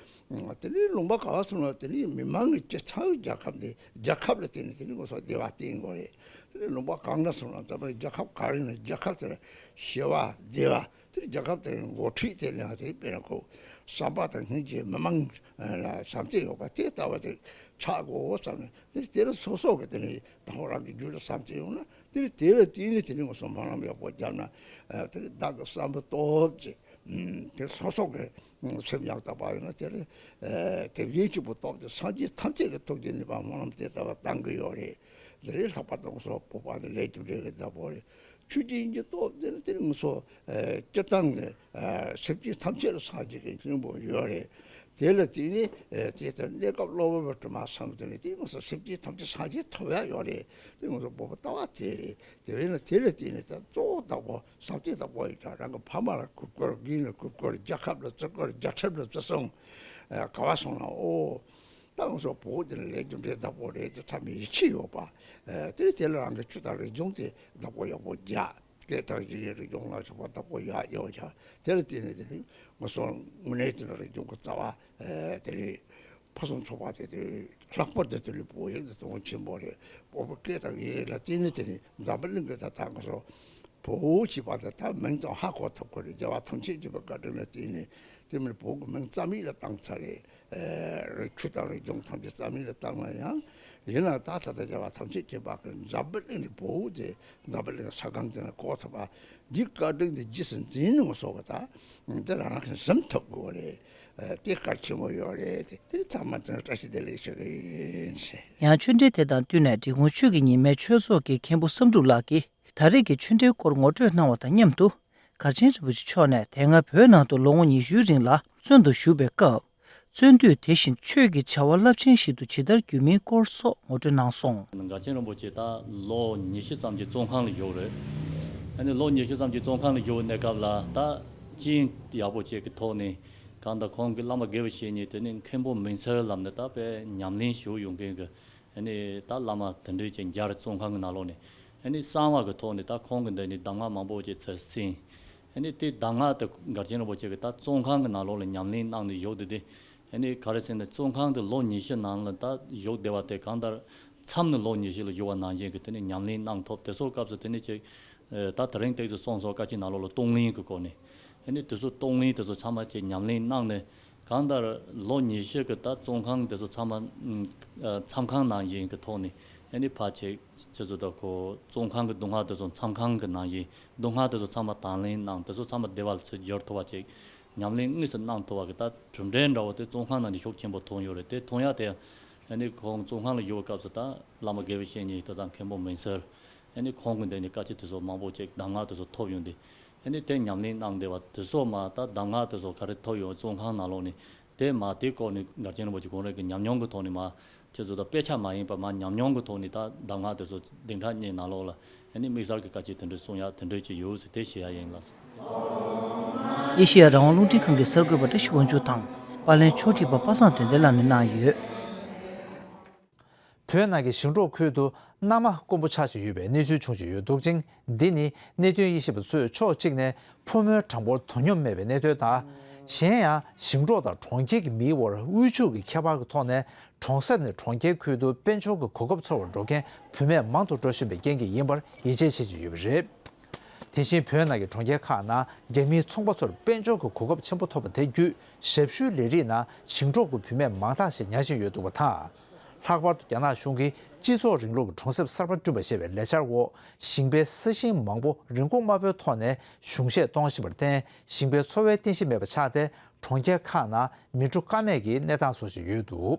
དེ་ནས་ལུང་པ་ག་བ་སོང་ན་དེ་ནས་མི་མང་གི་སྤྱི་ཚོགས་རྒྱལ་ཁབ་འདི་རྒྱལ་ཁབ་ལ་བརྟེན་ནས་དེ་ནས་ང་ཚོ་བདེ་བ་བསྟེན་དགོས་རེད། དེ་ནས་ལུང་པ་གང་ན་སོང་ན་ད་བར་རྒྱལ་ཁབ་ག་རེ་ན་རྒྱལ་ཁབ་དེར་ཞི་བ་བདེ་བ། དེ་རྒྱལ་ཁབ་དེའི་འགོ་ཁྲིད་དེ་ལ་དེ་དཔེར་ན་ཁོ་བསམ་པ་དང་སྙིང་རྗེ་མི་མང་ལ་བྱམས་བརྩེ་ཡོད་པ་དེ་ལྟ་བུ་དེ་ཆགས་དགོས་བསམ་ནས་དེ་དེ་ལ་སོ་སོ་གི་དེ་ནས་དང་པོ་རང་གི་རྒྱུད་ལ་བྱམས་བརྩེ་ཡོང་ན་དེ་ལ་དེ་ལ་བརྟེན་ནས་དེ་ནས་ང་ཚོ་སྨོན་ལམ་ཡག་པོ་བརྒྱབ་ན་དེ་ལ་བདག་གི་བསམ་པ་སྟོབས་ཀྱིས་དེ་སོ་སོ་གི་སེམས་ཡང་དག་པ་ཡོད་ན་དེ་ལ་དེ་བཞིན་གཅིག་པུ་སྟོབས་ཀྱིས་སངས་རྒྱས་ཐམས་ཅད་ཀྱི་ཐུགས་རྗེ་ནུས་པ་སྨོན་ལམ་དེ་ལྟ་བུ་བཏང་གི་ཡོད་རེད། དེ་ལས་ལྷག་པར་དུ་ང་ཚོ་བོད་པ་དེ་ལས་རྒྱུ་འབྲས་ཀྱི་བདག་པོ་རེད། ཆོས་ཀྱི་དབྱིངས་ཀྱི་སྟོབས་དེ་ནི་དེ་ནི་ང་ཚོ་སྤྱིར་བཏང་ནས་སེམས་ཅན་ཐམས་ཅད་ལ་སངས་རྒྱས་ཀྱི་སྙིང་པོ་ཡོད་རེད། དེ་ལ་བརྟེན་ནས་དེ་ལྟར་གནས་སྐབས་སློབ་དཔོན་པོ་དྲི་མ་བསམ་དེ་ནི་དེ་ནི་ང་ཚོ་སེམས་ཅན་ཐམས་ཅད་སངས་རྒྱས་ཐོབ་ཡ་ཡོད་རེད། དེ་ང་ཚོ་བོད་པ་ལྟ་བ་དེ་རེད། དེ་བས་ན་དེ་ལ་བརྟེན་ནས་ད་གཙོ་བོ་བདག་པོ་བསམ་གཏན་བདག་པོ་ཡིན་ཀྱང་རང་གི་ཕ་མ་ལ་གུས་བཀུར། རྒན་ལ་གུས་བཀུར། རྒྱལ་ཁབ་ལ་བརྩི་བཀུར། རྒྱལ་ཁབ་ལ་བརྩི་སྲུང་ག་བ་སོང་ན་ཨོ། ད་ང་ཚོ་བོད་འདི་ལ་ལས་རྒྱུ་འབྲས་བདག་པོ་རེད་དེ་ཐ་མའི་ཡིད་ཆེས་ཡོད་པ། དེ་དེ་ལ་རང་གི་ཆོས་དང་རིག་གཞུང་དེ་བདག་པོ་ཡག་པོ་རྒྱག་སྐད་དང་ཡི་གེ་རིག་གཞུང་ལ་སོགས་པ་བདག་པོ་ཡག་ཡོད་ཀྱང་དེ་ལ་བརྟེན་ནས་དེ་ནི་ང་ཚོ་དངོས་གནས་དེ་ལ་རིག་གཞུང་གི་རྩ་བ་དེ་ལས་ཕུན་སུམ་ཚོགས་པ་དེ་དེ་ལྷག་པར་དུ་དེ་ལས་བོད་ཡིག་དེ་དོན་ཆེན་པོ་རེད། བོད་པའི་སྐད་དང་ཡི་གེ་ལ་བརྟེན་ནས་དེ་ནི་འཛམ་བུ་གླིང་གི་ད་ལྟ་ང་ཚོ་བོད་ཅེས་པ་དེ་ད་མིང་ཙམ་ཧ་གོ་ཐུབ་ཀྱི་རེད། རྒྱལ་བ་ཐམས་ཅད་མཁྱེན་པའི་བཀའ་དྲིན་ལ་བརྟེན་ནས་དེ་མིན་བོད་ཀྱི་མིང་རྩ་མེད་ལ་བཏང་ཚར་རེད། རིག་ཆོས་དང་རིག་གཞུང་ཐམས་ཅད་རྩ་མེད་ལ་བཏང་ན་ཡང་ཡིན་ན་ད་ད་ལྟ་རྒྱལ་བ་ཐམས་ཅད་མཁྱེན་པ་གི་འཛམ་བུ་གླིང་གི་བོད་དེ་འཛམ་བུ་གླིང་ས་སྒང་དེ་ན་གོ་ཐུབ་པ་འདི་བཀའ་དྲིན་དེ་རྗེས་སུ་འཛིན་ནུས་སོགས་ཀྱི་ད་དེ་རང་རང་གི་ཟིན་ཐུབ་དགོས་རེད། དེ་གལ་ཆེན་པོ་ཡོད་རེད། དེ་དེ་ཚང་མ་དེ་བཀྲ་ཤིས་བདེ་ལེགས་ཞུ་གི་ཡིན། ཡང་ཆོས་འབྲེལ་དེ་དང་བསྟུན་ནས་འབྲི་གུང་ཆོས་ཀྱི་ཉི་མའི་ཆོས་ཚོགས་ཀྱི་མཁན་པོ་བསམ་གྲུབ་ལགས་ཀྱིས། ད་རེས་ཀྱི་ཆོས་འབྲེལ་སྐོར་ངོ་སྤྲོད་གནང་བ་དང་མཉམ་དུ། མགར་ཆེན་རིན་པོ་ཆེ་མཆོག་ནས་དེ་སྔ་བོད་ནང་དུ་ལོ་ངོ་ཉི་ཤུའི་རིང་ལ་བཙོན་དུ་བཞུགས་པའི་སྐབས། བཙོན་དུས་དེ་བཞིན་ཆོས་ཀྱི་བྱ་བ་རླབས་ཆེན་ཞིག་ཏུ་ཇི་ལྟར་གྱུར་མིན་སྐོར་སོགས་ངོ་སྤྲོད་གནང་སོང་། མགར་ཆེན་རིན་པོ་ཆེ་ད་ལོ་ཉི་ཤུ་ཙམ་གྱི་བཙོན་ཁང་ལ་བཞུགས་རེད། ཨ་ནི་ལོ་ཉི་ཤུ་ཙམ་གྱི་བཙོན་ཁང་ལ་བཞུགས་གནས་སྐབས་ལ་ད་རྐྱེན་ཡག་པོ་ཅིག་གི་ཐོག་ནས་གང་ལྟར་ཁོང་གི་བླ་མ་དགེ་བའི་བཤེས་གཉེན་དེ་ནི་མཁན་པོ་མིང་ཚར་ལབ་ནས་ད་དཔེ་ཉམས་ལེན་ཞུ་ཡོང་མཁན་གྱི། ཨ་ནི་ད་བླ་མ་དེ་འདྲའི་ཅིག་མཇལ་བཙོན་ཁང་གི་ནང་ལོགས་ནས། ཨ་ནི་གསང་བ་གི་ཐོག་ནས་ད་ཁོང་གི་འདི་ནི་གདམས་ངག་མང་པོ་ཅིག་ཚུར་གསན། ཨ་ནི་དེ་གདམས་ངག་དེ་མགར་ཆེན་རིན་པོ་ཆེ་གིས་ད་བཙོན་ཁང་གི་ནང་ལོགས་ལ་ཉམས་ལེན་གནང་ནས་བཞུགས་དེ་དེ། ཨ་ནི་ག་རེ་ཟེར་ན་བཙོན་ཁང་དུ་ལོ་ཉི་ཤུ་ནང་ལ་ད་བཞུགས་བསྡད་པ་དེ་གང་ལྟར་མཚམས་ནས་ལོ་ཉི་ཤུ་ལ་བཞུགས་པ་ནང་བཞིན་གྱི་དེ་ནི་ཉམས་ལེན་གནང་ཐུབ། དེ་ཚོ་སྐབས་སུ་དེ་ནི་ཅིག་ད་དེ་རིང་ཏོག་ཙམ་སོང་སོང་བཀའ་སྤྱི་ནང་ལོགས་ལ་གཏོང་ལེན་གྱི་སྐོར་ནས། ཨ་ནི་དེ་ཚོ་གཏོང་ལེན་དེ་ཚོ་ཚང་མ་ཅིག་ཉམས་ལེན་གནང་ནས། གང་ལྟར་ལོ་ཉི་ཤུ་གི་ད་བཙོན་ཁང་དེ་ཚོ་ཚང་མ་ཨ་མཚམས་ཁང་ནང་བཞིན་གྱི་ཐོག་ནས། ཨ་ནི་ཕར་ཅིག་ཁྱེད་ཚོ་ད་ཁོ་བཙོན་ཁང་གི་སྡུག་བསྔལ་དེ་ཚོ་མཚམས་ཁང་གི་ནང་བཞིན་སྡུག་བསྔལ་དེ་ཚོ་ཚང་མ་དང་ལེན་གནང་། དེ་ཚོ་ཚང་མ་བདེ་བ་ལ་ཚུར་འགྱུར་ཐུབ་པ་ཅིག་ཉམས་ལེན་དངོས་སུ་གནང་ཐུབ་པ་གི་ད་གྲུབ་འབྲས་འདྲ་བོ་དེ་བཙོན་ཁང་ནང་ནས་ཤུགས་ཆེན་པོ་ཐོན་ཡོད་རེད། དེ་ཐོན་ཡག་དེ་ཡང་ཨ་ནི་ཁོང་བཙོན་ཁང་ལ་ཡོད་པའི་སྐབས་སུ་ད་བླ་མ་དགེ་བའི་བཤེས་གཉེན་དེ་དང་མཁན་པོ་མིང་སྲིང་། ཨ་ནི་ཁོང་གི་འདི་ནས་བཀའ་སྤྱི་དེ་ཚོ་མང་པོ་ཅིག་གདམས་ངག་དེ་ཚོ་ཐོབ་ཡོང་དུས། ཨ་ནི་དེ་ཉམས་ལེན་གནང་བསྡད་པ་དེ་ཚོ་མ་ད་གདམས་ངག་དེ་ཚོ་ག་རེ་ཐོབ་ཡོང་བཙོན་ཁང་ནང་ལོགས་ནས། དེ་མ་དེ་སྐོར་ནས་མགར་ཆེན་རིན་པོ་ཆེ་ཁོང་རང་གི་ཉམས་མྱོང་གི་ཐོག་ནས་མ་ཁྱེད་ཚོ་ད་དཔེ་ཆ་མ་ཡིན་པ་མ་ཉམས་མྱོང་གི་ཐོག་ནས་ད་གདམས་ངག་དེ་ཚོ་བདུན་ཕྲག་གཉིས་ནང་ལོགས་ལ་ཨ་ནི་དམིགས་བསལ་གྱི་བཀའ་སྤྱི་དེ་འདྲ་གསུང་ཡག་དེ་འདྲ་ཅིག་ཡོད་ཟེར་དེ་བཤད་ཡག་ཡིན་ལགས་སོ། ཨེ་ཤེ་ཡ་རང་དབང་རླུང་འཕྲིན་ཁང་གི་གསར་འགོད་པ་བཀྲ་ཤིས་དབང་ཕྱུག་དང་། པར་ལེན་ཕྱོགས་སྒྲིག་པ་པ་སངས་དོན་ལྡན་ལགས་ནས་གནང་ཡོད། བོད་ནང་གི་ཞིང་འབྲོག་ཁུལ་དུ་གནའ་མ་དཀོན་པོ་ཆགས་བཞིན་ཡོད་པའི་གནས་ཚུལ་བྱུང་བཞིན་ཡོད་འདུག་ཅིང་། འདི་ནི་གནད་དོན་དབྱེ་ཞིབ་པ་ཚོས་ཕྱོགས་གཅིག་ནས་ཕོ་མོའི་གྲངས་འབོར་དོ་སྙོམས་མེད་པའི་གནད་དོན་དང་། གཞན་ཡང་ཞིང་འབྲོག་དང་གྲོང་ཁྱེར་གྱི་མིའི་དབར་དབུལ་ཕྱུག་གི་ཁྱད་པར་གྱི་ཐོག་ནས་གྲོང་གསེབ་ནས་གྲོང་ཁྱེར་ཁུལ་དུ་དཔལ་འབྱོར་གྱི་གོ་སྐབས་འཚོལ་བར་འགྲོ་མཁན་བུད་མེད་མང་དུ་འགྲོ་བཞིན་པའི་རྐྱེན་གྱིས་ཡིན་པར་ཡིད་ཆེས་བྱེད་ཀྱི་ཡོད་པ་རེད། དེ་བཞིན་བོད་ནང་གི་གྲོང་ཁྱེར་ཁག་ནང་རྒྱ་མིའི་ཚོང་པ་ཚོར་དཔལ་འབྱོར་གྱི་གོ་སྐབས་ཆེན་པོ་ཐོབ་པ་དེ་བརྒྱུད་ཞབས་ཞུའི་ལས་རིགས་ནང་ཞིང་འབྲོག་གི་བུད་མེད་མང་དག་ཞིག་ཉར་བཞིན་ཡོད་འདུག་པ་དང་། ལྷག་པར་དུ་རྒྱ་ནག་གཞུང་གིས་སྤྱི་ཚོགས་རིང་ལུགས་ཀྱི་གྲོང་གསེབ་གསར་པ་བསྐྲུན་པ་ཞེས་པའི་ལས་འཆར་འོག་ཞིང་པའི་ས་ཞིང་མང་པོ་རིན་གོང་དམའ་པོའི་ཐོག་ནས་གཞུང་བཞེས་གཏོང་བཞིན་པར་བརྟེན་ཞིང་པའི་འཚོ་བའི་རྟེན་གཞི་མེད་པ་ཆགས་ཏེ་གྲོང་ཁྱེར་ཁག་ནང་མི་འགྲོ་ཀ་མེད་ཀྱི་གནས་སྟངས་བཟོ་བཞིན་ཡོད་འདུག་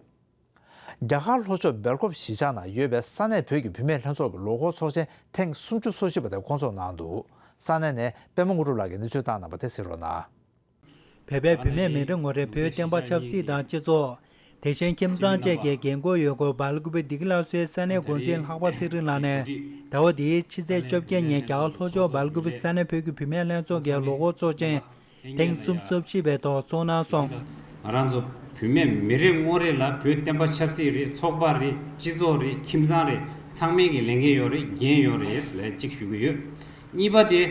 རྒྱ་གར་ལྷོ་ཕྱོགས་སྦེལ་ཀོབ་གཞིས་ཆགས་ནང་ཡོད་པའི་ས་གནས་བོད་ཀྱི་བུད་མེད་ལྷན་ཚོགས་ཀྱི་ལོ་འཁོར་ཚོགས་ཆེན་ཐེངས་སུམ་ཅུ་སོ་བཞི་པ་དེ་བསྐོང་ཚོགས་གནང་འདུག་ས་གནས་ནས་པད་མ་དངོས་གྲུབ་ལགས་ཀྱིས་གནས་ཚུལ་བཏང་གནང་བ་དེ་གཟིགས་རོགས་གནང་། བོད་པའི་བུད་མེད་མི་རེ་ངོ་རེས་བོད་བསྟན་པ་ཆབ་སྲིད་དང་སྤྱི་ཚོགས། དེ་བཞིན་ཁྱིམ་ཚང་བཅས་ཀྱི་འགན་འཁུར་ཡོད་སྐོར་སྦེལ་ཀོབ་བདེ་སྐྱིད་སླར་གསོའི་ས་གནས་འགོ་འཛིན་ལྷག་པ་ཚེ་རིང་ལགས་ནས་ཟླ་བ་འདིའི་ཕྱི་ཚེས་བཅོ་བརྒྱད་ཉིན་རྒྱ་གར་ལྷོ་ཕྱོགས་སྦེལ་ཀོབ་ས་གནས་བོད་ཀྱི་བུད་མེད་ལྷན་ཚོགས་ཀྱི་ལོ་འཁོར་ཚོགས་ཆེན་ཐེངས་སུམ་ཅུ་སོ་བཞི་པའི་ཐོག་གསུངས་གནང་སོང་། ང་རང་ཚོ་བུད་མེད་མི་རེ་ངོ་རེ་ལ་བོད་བསྟན་པ་ཆབ་སྲིད་རེད། ཚོགས་པ་རེད། སྤྱི་ཚོགས་རེད། ཁྱིམ་ཚང་རེད། ཚང་མའི་གི་ལས་འགན་ཡོད་རེད། འགན་ཡོད་རེད་ལབ་གཅིག་ཞུ་གི་ཡོད། གཉིས་པ་དེ་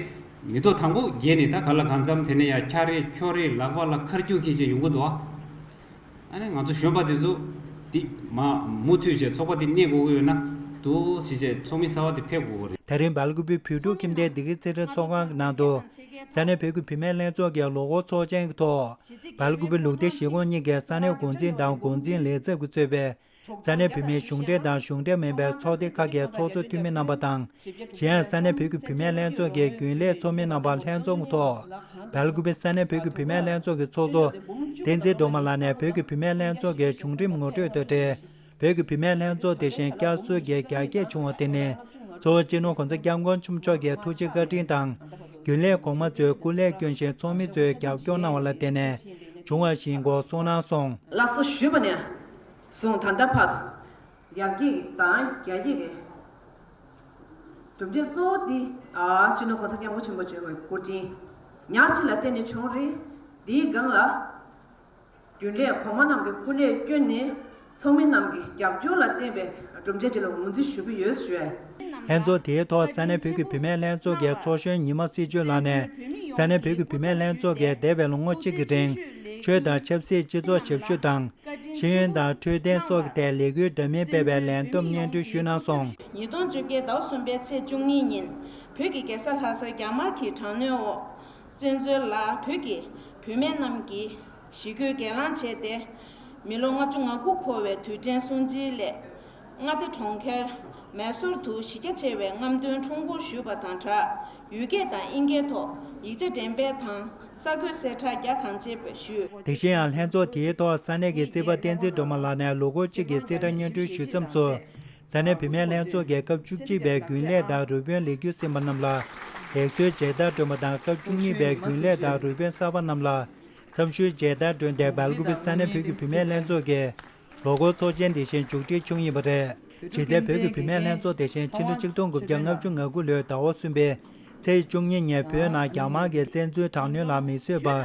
མི་ཐོག་དང་པོ་བརྒྱད་ནས་ད་ག་ལ་གང་འཚམ་དེ་ནས་ཡ་འཁྱག་རེད་འཁྱོག་རེད་ལག་པ་ལ་མཁར་རྒྱུག་ཁྱེར་བྱས་ཡོང་གི་འདུག་ཨ། ཨ་ནི་ང་ཚོ་གཞོན་པ་དེ་ཚོ་འདི་མ་མུ་མཐུད་བྱས་ཚོགས་པ་འདི་གནས་དགོས་ཀྱི་ཡོད་ན་འདུག་ཟེར་བྱས་ཚོགས་མི་གསར་པ་དེ་ཕེབས་དགོས་ཀྱི་རེད། ད་རིང་སྦེལ་ཀོབ་བོད་ཕྲུག་ཁྱིམ་སྡེ་བདེ་སྐྱིད་ཚེ་རིང་ཚོགས་ཁང་གི་ནང་དུ་ས་གནས་བོད་ཀྱི་བུད་མེད་ལྷན་ཚོགས་ཀྱི་ལོ་འཁོར་ཚོགས་ཆེན་གྱི་ཐོག་སྦེལ་ཀོབ་ལུང་བསྟན་གཞིས་ཁོངས་གཉིས་ཀྱི་ས་གནས་འགོ་འཛིན་དང་འགོ་འཛིན་ལས་ཚབ་ཀྱིས་གཙོས་པའི་ས་གནས་བུད་མེད་གཞུང་འབྲེལ་དང་གཞུང་འབྲེལ་མིན་པའི་ཚོགས་སྡེ་ཁག་གི་ཚོགས་གཙོ་འཐུས་མི་རྣམ་པ་དང་། གཞན་ཡང་ས་གནས་བོད་ཀྱི་བུད་མེད་ལྷན་ཚོགས་ཀྱི་རྒྱུན་ལས་ཚོགས་མི་རྣམ་པ་ལྷན་འཛོམས་ཐོག་སྦེལ་ཀོབ་ས་གནས་བོད་ཀྱི་བུད་མེད་ལྷན་ཚོགས་ཀྱི་ཚོགས་གཙོ་བསྟན་འཛིན་སྒྲོལ་མ་ལགས་ནས་བོད་ཀྱི་བུད་མེད་ལྷན་ཚོགས་ཀྱི་བྱུང་རིམ་ངོ་སྤྲོད་དང་འབྲེལ་བོད་ཀྱི་བུད་མེད་ལྷན་ཚོགས་དེ་བཞིན་བསྐྱར་གསོ་གྱི་རྒྱ་སྐྱེད་བྱུང་བ་དེ་ནི་གཙོ་བོ་སྤྱི་ནོར་གོང་ས་སྐྱབས་མགོན་ཆེན་པོ་མཆོག་གི་ཐུགས་རྗེ་བཀའ་དྲིན་དང་རྒྱུན་ལས་གོང་མ་ཚོས་སྐུ་ལས་བསྐྱོན་ཞིང་ཚོགས་མི་ཚོས་རྒྱབ་སྐྱོར་གནང་བ་ལ་བརྟེན་ནས་བྱུང་བ་ཞིག་ཡིན་སྐོར་གསུངས་གནང་སོང་། སླར་གསོ་ཞུས་པ་ནས་བཟུང་ད་ལྟ་བར་དུ། ཡར་རྒྱས་ཀྱི་དང་རྒྱ་སྐྱེད་ཀྱི་གྲུབ་འབྲས་གཙོ་བོ་འདི་ཨ་སྤྱི་ནོར་གོང་ས་སྐྱབས་མགོན་ཆེན་པོ་མཆོག་གི་སྐུ་དྲིན་ཉག་གཅིག་ལ་བརྟེན་ནས་བྱུང་རེད། འདིའི་སྒང་ལ་རྒྱུན་ལས་གོང་མ་རྣམས་ཀྱི་སྐུ་ལས་བསྐྱོན་ནས་ཚོགས་མི་རྣམས་ཀྱི་རྒྱབ་སྐྱོར་ལ་བརྟེན་པའི་གྲུབ་འབྲས་ཅིག་ལ་ངོས་འཛིན་ཞུ་གི་ཡོད་ཞུ་ཡ། ལྷན་ཚོགས་དེའི་ཐོག་ས་གནས་བོད་ཀྱི་བུད་མེད་ལྷན་ཚོགས་ཀྱི་ཚོགས་གཞོན་ཉི་མ་སྲིད་བྱུས་ལགས་ནས་ས་གནས་བོད་ཀྱི་བུད་མེད་ལྷན་ཚོགས་ཀྱིས་འདས་པའི་ལོ་ངོ་གཅིག་གི་རིང་ཆོས་དང་ཆབ་སྲིད་སྤྱི་ཚོགས་ཞབས་ཞུ་དང་། ཤེས་ཡོན་དང་འཕྲོད་བསྟེན་སོགས་ཀྱི་ཐད་ལས་འགུལ་འདྲ་མིན་སྤེལ་བའི་ལས་བསྡོམས་སྙན་སྒྲོན་ཞུས་གནང་སོང་། ཉིས་སྟོང་བཅོ་བརྒྱད་ཟླ་བ་གསུམ་པའི་ཚེས་བཅུ་གཉིས་ཉིན་བོད་ཀྱི་རྒྱལ་ས་ལྷ་སར་རྒྱ་དམར་གྱི་དྲག་གནོན་འོག་བཙན་འཛུལ་ལ་བོད་ཀྱི་བུད་མེད་རྣམས་ཀྱིས་ཞི་རྒོལ་སྒེར་ལངས་བྱས་ཏེ། མི་ལོ་ལྔ་བཅུ་ང་དགུ་འཁོར་བའི་དུས་དྲན་སྲུང་བརྩིའི་སླད། མངའ་སྡེ་གྲོང་ཁྱེར་མེ་སོར་དུ་གཞི་རྒྱ་ཆེ་བའི་རྔམ་སྟོན་ཁྲོམ་སྐོར་ཞུས་པ་དང་སྦྲགས། ཡུལ་སྐད་དང་དབྱིན་སྐད་ཐོག་ཡིག་ཆ་འགྲེམས་སྤེལ་དང་གསར་འགོད་གསལ་བསྒྲགས་རྒྱ་གང་ཆེ་ཞུས། དེ་བཞིན་ཡང་ལྷན་ཚོགས་དེའི་ཐོག་ས་གནས་ཀྱི་རྩིས་པ་བསྟན་འཛིན་སྒྲོལ་མ་ལགས་ནས་ལོ་འཁོར་གཅིག་གི་རྩིས་ཁྲ་སྙན་སྒྲོན་ཞུས་མཚམས་སུ། ས་གནས་བུད་མེད་ལྷན་ཚོགས་ཀྱི་སྐབས་བཅུ་གཅིག་པའི་རྒྱུན་ལས་དང་རུ་དཔོན་ལས་འཁྱུར་ཟིན་པ་རྣམས་ལ་ལེགས་གསོལ་མཇལ་དར་སྒྲོན་པ་དང་། སྐབས་བཅུ་གཉིས་པའི་རྒྱུན་ལས་དང་རུ་དཔོན་གསར་པ་རྣམས་ལ་འཚམས་ཞུའི་མཇལ་དར་སྒྲོན་ཏེ། སྦེལ་ཀོབ་ས་གནས་བོད་ཀྱི་བུད་མེད་ལྷན་ཚོགས་ཀྱི་ལོ་འཁོར་ཚོགས་ཆེན་དེ་བཞིན་མཇུག་སྒྲིལ་བྱུང་ཡོད་པ་རེད། གཞི་རྩའི་བོད་ཀྱི་བུད་མེད་ལྷན་ཚོགས་དེ་བཞིན་ཕྱི་ལོ་ཆིག་སྟོང་དགུ་བརྒྱ་ལྔ་བཅུ་ང་དགུ་ལོའི་ཟླ་བ་གསུམ་པའི་ཚེས་བཅུ་གཉིས་ཉིན་བོད་ནང་རྒྱ་དམར་གྱི་བཙན་འཛུལ་དྲག་གནོན་ལ་མི་བཟོད་པར་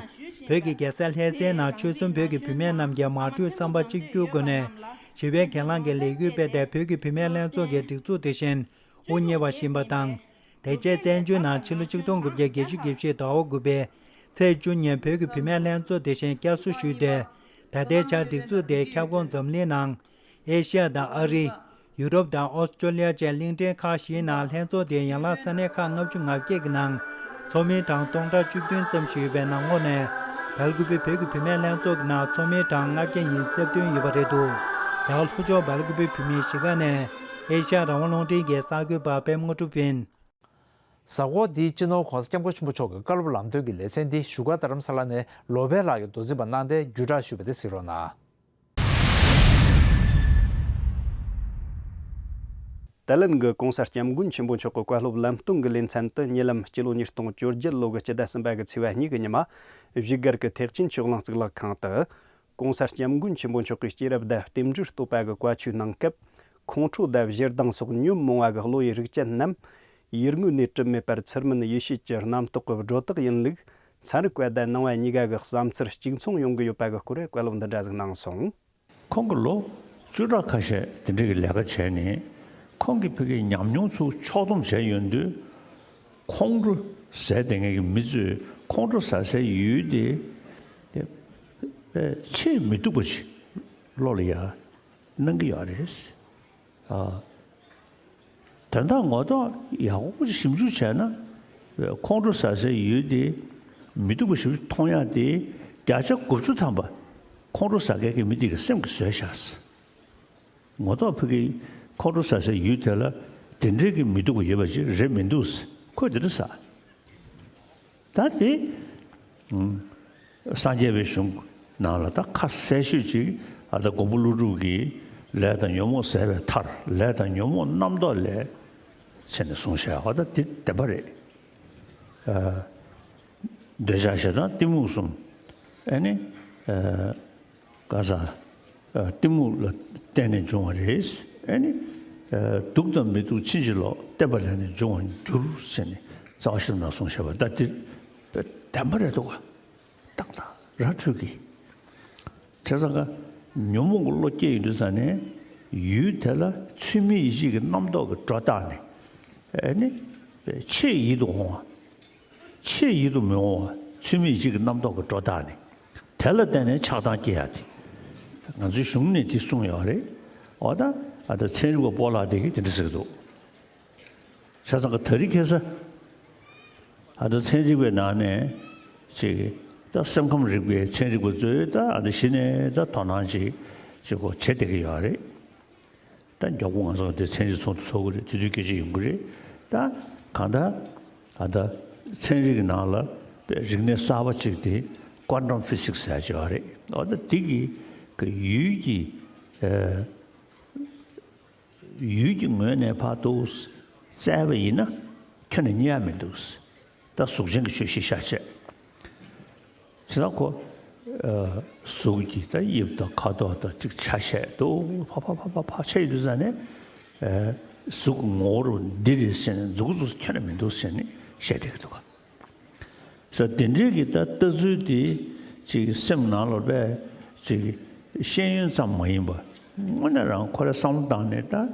བོད་ཀྱི་རྒྱལ་ས་ལྷ་སའི་ནང་ཆོལ་གསུམ་བོད་ཀྱི་བུད་མེད་རྣམས་ཀྱིས་མ་གྲོས་བསམ་པ་གཅིག་གྱུར་སྒོ་ནས་ཞི་བའི་གྱེན་ལངས་ཀྱི་ལས་འགུལ་སྤེལ་ཏེ། བོད་ཀྱི་བུད་མེད་ལྷན་ཚོགས་ཀྱི་སྒྲིག་འཛུགས་དེ་བཞིན་དབུ་བརྙེས་པ་ཞིག་ཡིན་པ་དང་། དེ་རྗེས་བཙན་བྱོལ་ནང་ཕྱི་ལོ་ཆིག་སྟོང་དགུ་བརྒྱ་བརྒྱད་ཅུ་གྱ་བཞི་ཟླ་བ་དགུ་པའི་ཚེས་བཅུ་ཉིན་བོད་ཀྱི་བུད་མེད་ལྷན་ཚོགས་དེ་བཞིན་བསྐྱར་གསོ་ཞུས་ཏེ། ད་ལྟའི་ཆར་སྒྲིག་འཛུགས་དེའི་ཁྱབ་ཁོངས་འཛམ་གླིང་ནང་ཨེ་ཤི་ཡ་དང་ཨ་རི། ཡུ་རོབ་དང་ཨོ་སི་ཀྲོ་ལི་ཡ་བཅས་གླིང་ཕྲན་ཁག་བཞིའི་ནང་ལྷན་ཚོགས་དེའི་ཡན་ལག་ས་གནས་ཁག་ལྔ་བཅུ་ང་བརྒྱད་ཀྱི་ནང་ཚོགས་མིའི་གྲངས་སྟོང་ཕྲག་བཅུ་བདུན་ཙམ་ཞིག་ཡོད་པའི་ནང་ལོགས་ནས། སྦེལ་ཀུ་པེ་བོད་ཀྱི་བུད་མེད་ལྷན་ཚོགས་ཀྱི་ནང་ཚོགས་མིའི་གྲངས་ལྔ་བརྒྱ་ཉི་ཤུ་རྩ་བདུན་ཡོད་པ་རེད་འདུག་དེ་སྔ་ལྷོ་ཕྱོགས་སྦེལ་ཀུ་པེ་བོད་མིའི་གཞིས་ཀ་ནས་ཨེ་ཤ་ཡ་རང་དབང་རླུང་འཕྲིན་གྱི་གསར་འགོད་པ་པད་མ་དངོས་གྲུབ་ཡིན། གཟའ་འཁོར་འདིའི་སྤྱི་ནོར་༧གོང་ས་༧སྐྱབས་མགོན་ཆེན་པོ་མཆོག་གི་བཀའ་སློབ་ལམ་སྟོན་གྱི་ལེ་ཚན་འདི་བཞུགས་སྒར་རྡ་རམ་ས་ལ་ནས་ལོ་པཎ་ལགས་ཀྱིས་མདོ་འཛིན་པ་གནང་སྟེ་བརྒྱུད་བསྒྲགས་ཞུས་པ་དེ་གཟིགས་རོགས་གནང་། ཏཱ་ལན་གྱི་༧གོང་ས་༧སྐྱབས་མགོན་ཆེན་པོ་མཆོག་གི་བཀའ་སློབ་ལམ་སྟོན་གྱི་ལེ་ཚན་དུ་ཉེ་ལམ་སྤྱི་ལོ་ཉིས་སྟོང་བཅོ་བརྒྱད་ལོ་གི་སྤྱི་ཟླ་གསུམ་པ་གི་ཚེས་པ་གཉིས་ཀྱི་ཉི་མ། བཞུགས་སྒར་གྱི་ཐེག་ཆེན་ཆོས་གླིང་གཙུག་ལག་ཁང་དུ། ༸གོང་ས་༧སྐྱབས་མགོན་ཆེན་པོ་མཆོག་གིས་སྐྱེས་རབས་དང་རྟེན་འབྲེལ་བསྟོད་པ་གི་བཀའ་ཆོས་གནང་སྐབས། ཁོང་ཁྲོ་དང་ཞེ་སྡང་སོགས་ཉོན་མོངས་པ་གི་བློ་ཡི་རིགས་ཅན་རྣམས། ཡུལ་དངོས་ནས་གྲུབ་མེད་པར་ཚུལ་མིན་ཡིད་བྱེད་ཀྱི་རྣམ་རྟོག་གི་སྒྲོ་བཏགས་ཡིན་ལུགས། ཚན་རིག་པ་དང་ནང་པ་གཉིས་ཀ་གི་བསམ་ཚུལ་གཅིག་མཚུངས་ཡོང་གི་ཡོད་པ་གི་སྐོར་བཀའ་སློབ་འདི་འདྲ་ཟིག་གནང་སོང་། ཁོང་གིས་ལོ་བཅུ་ཕྲག་ཁ་ཤས་དེ་འདྲ་གི་ལས་ཀ་བྱས་ནས། ཁོང་གིས་ཕ་གིའི་ཉམས་མྱོང་ཚུར་ཕྱོགས་བསྡོམས་བྱས་ཡོང་དུས། ཁོང་ཁྲོ་ཟ་བསྡད་མཁན་གྱི་མི་ཚོས་ཁོང་ཁྲོ་ཟ་སའི་ཡུལ་དེ། དེ་ཆེས་མི་སྡུག་པ་ཞིག་བློ་ལ་ཡ་སྣང་གི་ཡོད་རེད། ཨ། དོན་དག་ངོ་ཐོག་ཡག་པོ་ཞིབ་འཇུག་བྱས་ན། ཁོང་ཁྲོ་ཟ་སའི་ཡུལ་དེ་མི་སྡུག་པ་ཞིག་མཐོང་ཡག་དེ་བརྒྱ་ཆ་དགུ་བཅུ་ཐམ་པ་ཁོང་ཁྲོ་ཟ་མཁན་གྱི་མི་དེ་གི་སེམས་ཀྱིས་བཟོས་བཞག་ངོ་ཐོག་ཕ་གིའི་ཁོང་ཁྲོ་ཟ་སའི་ཡུལ་དེ་ལ་དེ་འདྲའི་གི་མི་སྡུག་པ་ཡོད་པ་ཅིག་རེད་མི་འདུག་ཁོས་དེ་འདྲ་ཟེར། ད་དེ། ཨུམ། སངས་རྒྱས་པའི་གཞུང་ནང་ལ་ད་ཁ་གསལ་ཤོས་ཅིག་ཨ་ད་མགོན་པོ་ཀླུ་སྒྲུབ་ཀྱིས་ལས་དང་ཉོན་མོངས་ཟད་པའི་མཐར། ལས་དང་ཉོན་མོངས་རྣམ་རྟོག་ལས། ཟེར་ནས་གསུངས་བཞག་ཨ་ད་དེ་བདེན་པ་རེད། ཨ། འདོད་ཆགས་ཞེ་སྡང་གཏི་མུག་གསུམ། ཨ་ནི། ཨ། ག་ས། ཨ། གཏི་མུག་ལ་བརྟེན་ནས་འབྱུང་བ་རེད། ཨ་ནི། ཨ། སྡུག་དང་མི་སྡུག་ཕྱིན་ཅི་ལོག་བརྟེན་པ་ལས་ནི་འབྱུང་བར་འགྱུར་ཟེར་ནས་རྩ་བ་ཤིན་ཏུ་ནས་གསུངས་བཞག་པ་ད་དེ་བདེན་པ་རེད་འདུག་ག་ཏག་ཏག་ར་འཕྲོད་ཀྱི། བྱས་ཙང་ཀ་ཉོན་མོངས་ཀྱི་བློ་སྐྱེས་ཡོང་དུས་ཙང་ནས་ཡུལ་དེ་ལ་ཚུལ་མིན་ཡིད་བྱེད་ཀྱི་རྣམ་རྟོག་གི་སྒྲོ་བཏགས་ནས། ཨ་ནི། ཆེས་ཡིད་དུ་འོང་བ། ཆེས་ཡིད་དུ་མི་འོང་བ་ཚུལ་མིན་ཡིད་བྱེད་ཀྱི་རྣམ་རྟོག་གི་སྒྲོ་བཏགས་ནས། དེ་ལ་བརྟེན་ནས་ཆགས་སྡང་སྐྱེ་ཡ་དེ། ང་ཚོའི་གཞུང་ནས་དེ་གསུངས་ཡོད་རེད། འོ་ད་ཨ་ད་ཚན་རིག་པ་སྤོ་ལགས་དེ་གིས་དེ་འདྲ་ཟེར་གྱི་འདུག་བྱས་ཙང་ཀ་ད་རེས་ཁ་སང་ཨ་ད་ཚན་རིག་པའི་ནང་ནས་ཅིག་ད་སེམས་ཁམས་རིག་པའི་ཚན་རིག་པ་ཚོས་ད་ཨ་ད་གཞི་ནས་ད་དོ་སྣང་ཅིག་ཅིག་གོ་བྱེད་བསྡད་ཀྱི་ཡོད་རེད། ད་མགྱོགས་པོ་ང་ཚོ་དེ་ཚན་རིག་ཚོགས་འདུ་ཚོགས་ཀྱི་རེད། དེ་དུས་སྐད་ཆ་ཡོང་གི་རེད། ད་གང་ལྟར་ཨ་ད་ཚན་རིག་གི་ནང་ལ་རིག་གནས་གསར་པ་ཅིག་དེ་ཀོན་ཊམ་ཕི་སིག་སི་ཟེར་ཡག་ཅིག་ཡོད་རེད། འོ་ད་དེ་གི་གི་ཡུལ་གྱི་ཨ་ཡུལ་གྱི་ངོས་ནས་ཕར་འདུག་བཙལ་བ་ཡིན་ན་ཁྱོན་ནས་རྙེད་ཡག་མི་འདུག་ད་གཟུགས་ཅན་གྱི་ཆོས་གཞི་བཞག་བྱས། བྱས་ཙང་ཁོ། ཨ། གཟུགས་ཀྱི་ད་དབྱིབས་དང་ཁ་དོག་དང་ཅིག་ཆ་ཤས་འདུག་ཕ་ཕ་ཕ་ཕ་ཕ་ཆ་ཡི་དུས་ཙང་ནས། ཨ། གཟུགས་ངོ་བོ་འདི་རེད་ཟེར་ནས་མཛུབ་གུ་གཟུགས་སུ་ཁྱོན་ནས་མི་འདུག་ཟེར་ནས་བཤད་བསྡད་ཀྱི་འདུག་ག་ས་དེ་འདྲའི་གི་ད་ལྟ་ཚུལ་དེ་ཅིག་སེམས་ནང་ལ་དཔེ་ཅིག་ཤེས་ཡོན་ཙམ་མ་ཡིན་པ་དངོས་གནས་རང་ཁོ་རའི་བསམ་བློ་བཏང་ནས་ད། ཨ།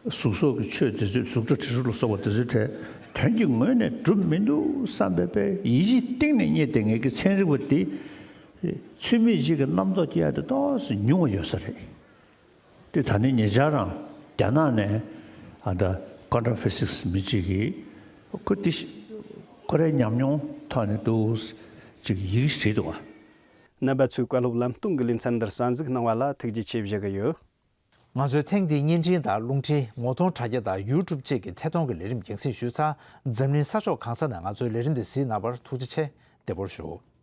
གཟུགས་སོགས་ཀྱི་ཆོས་དེ་ཚོས་གཟུགས་སྒྲ་དྲི་རོ་ལ་སོགས་པ་དེ་ཚོའི་གྲས་དོན་གྱི་ངོས་ནས་གྲུབ་མི་འདུག་བསམ་པའི་དཔེ་ཡིད་ཆེས་གཏིང་ནས་རྙེད་བསྡད་མཁན་གྱི་ཚན་རིག་པ་དེ། ཚུལ་མིན་ཡིད་བྱེད་ཀྱི་རྣམ་རྟོག་སྐྱེ་ཡ་དེ་ཏོག་ཙམ་ཉུང་བ་ཡོད་ས་རེད། དེ་ད་ནི་ཉེ་ཆར་རང་རྒྱ་ནག་ནས་ཨ་ད་ཀོན་ཊམ་ཕི་སིག་སི་མི་གཅིག་གིས་ཁོ་དེ་ཁོ་རའི་ཉམས་མྱོང་ཐོག་ནས་འདུག་ཅིག་ཡི་གེ་ཞིག་བྲིས་འདུག་བ། རྣམ་པ་ཚོས་བཀའ་སློབ་ལམ་སྟོན་གྱི་ལེ་ཚན་འདིར་གསན་གཟིགས་གནང་བ་ལ་ཐུགས་རྗེ་ཆེ་ཞུ་གི་ཡོད། ང་ཚོས་ཐེངས་འདིའི་བརྙན་འཕྲིན་དང་རླུང་འཕྲིན་ངོ་གདོང་དྲ་རྒྱ་དང་ཡུ་ཊུབ་བཅས་ཀྱི་ཐད་གཏོང་གི་ལས་རིམ་རྒྱང་སྲིང་ཞུས་ཚར། འཛམ་གླིང་ས་ཕྱོགས་གང་ས་ནས་ང་ཚོའི་ལས་རིམ་འདི་གཟིགས་གནང་བར་ཐུགས་རྗེ་ཆེ། བདེ་པོར་བཞུགས།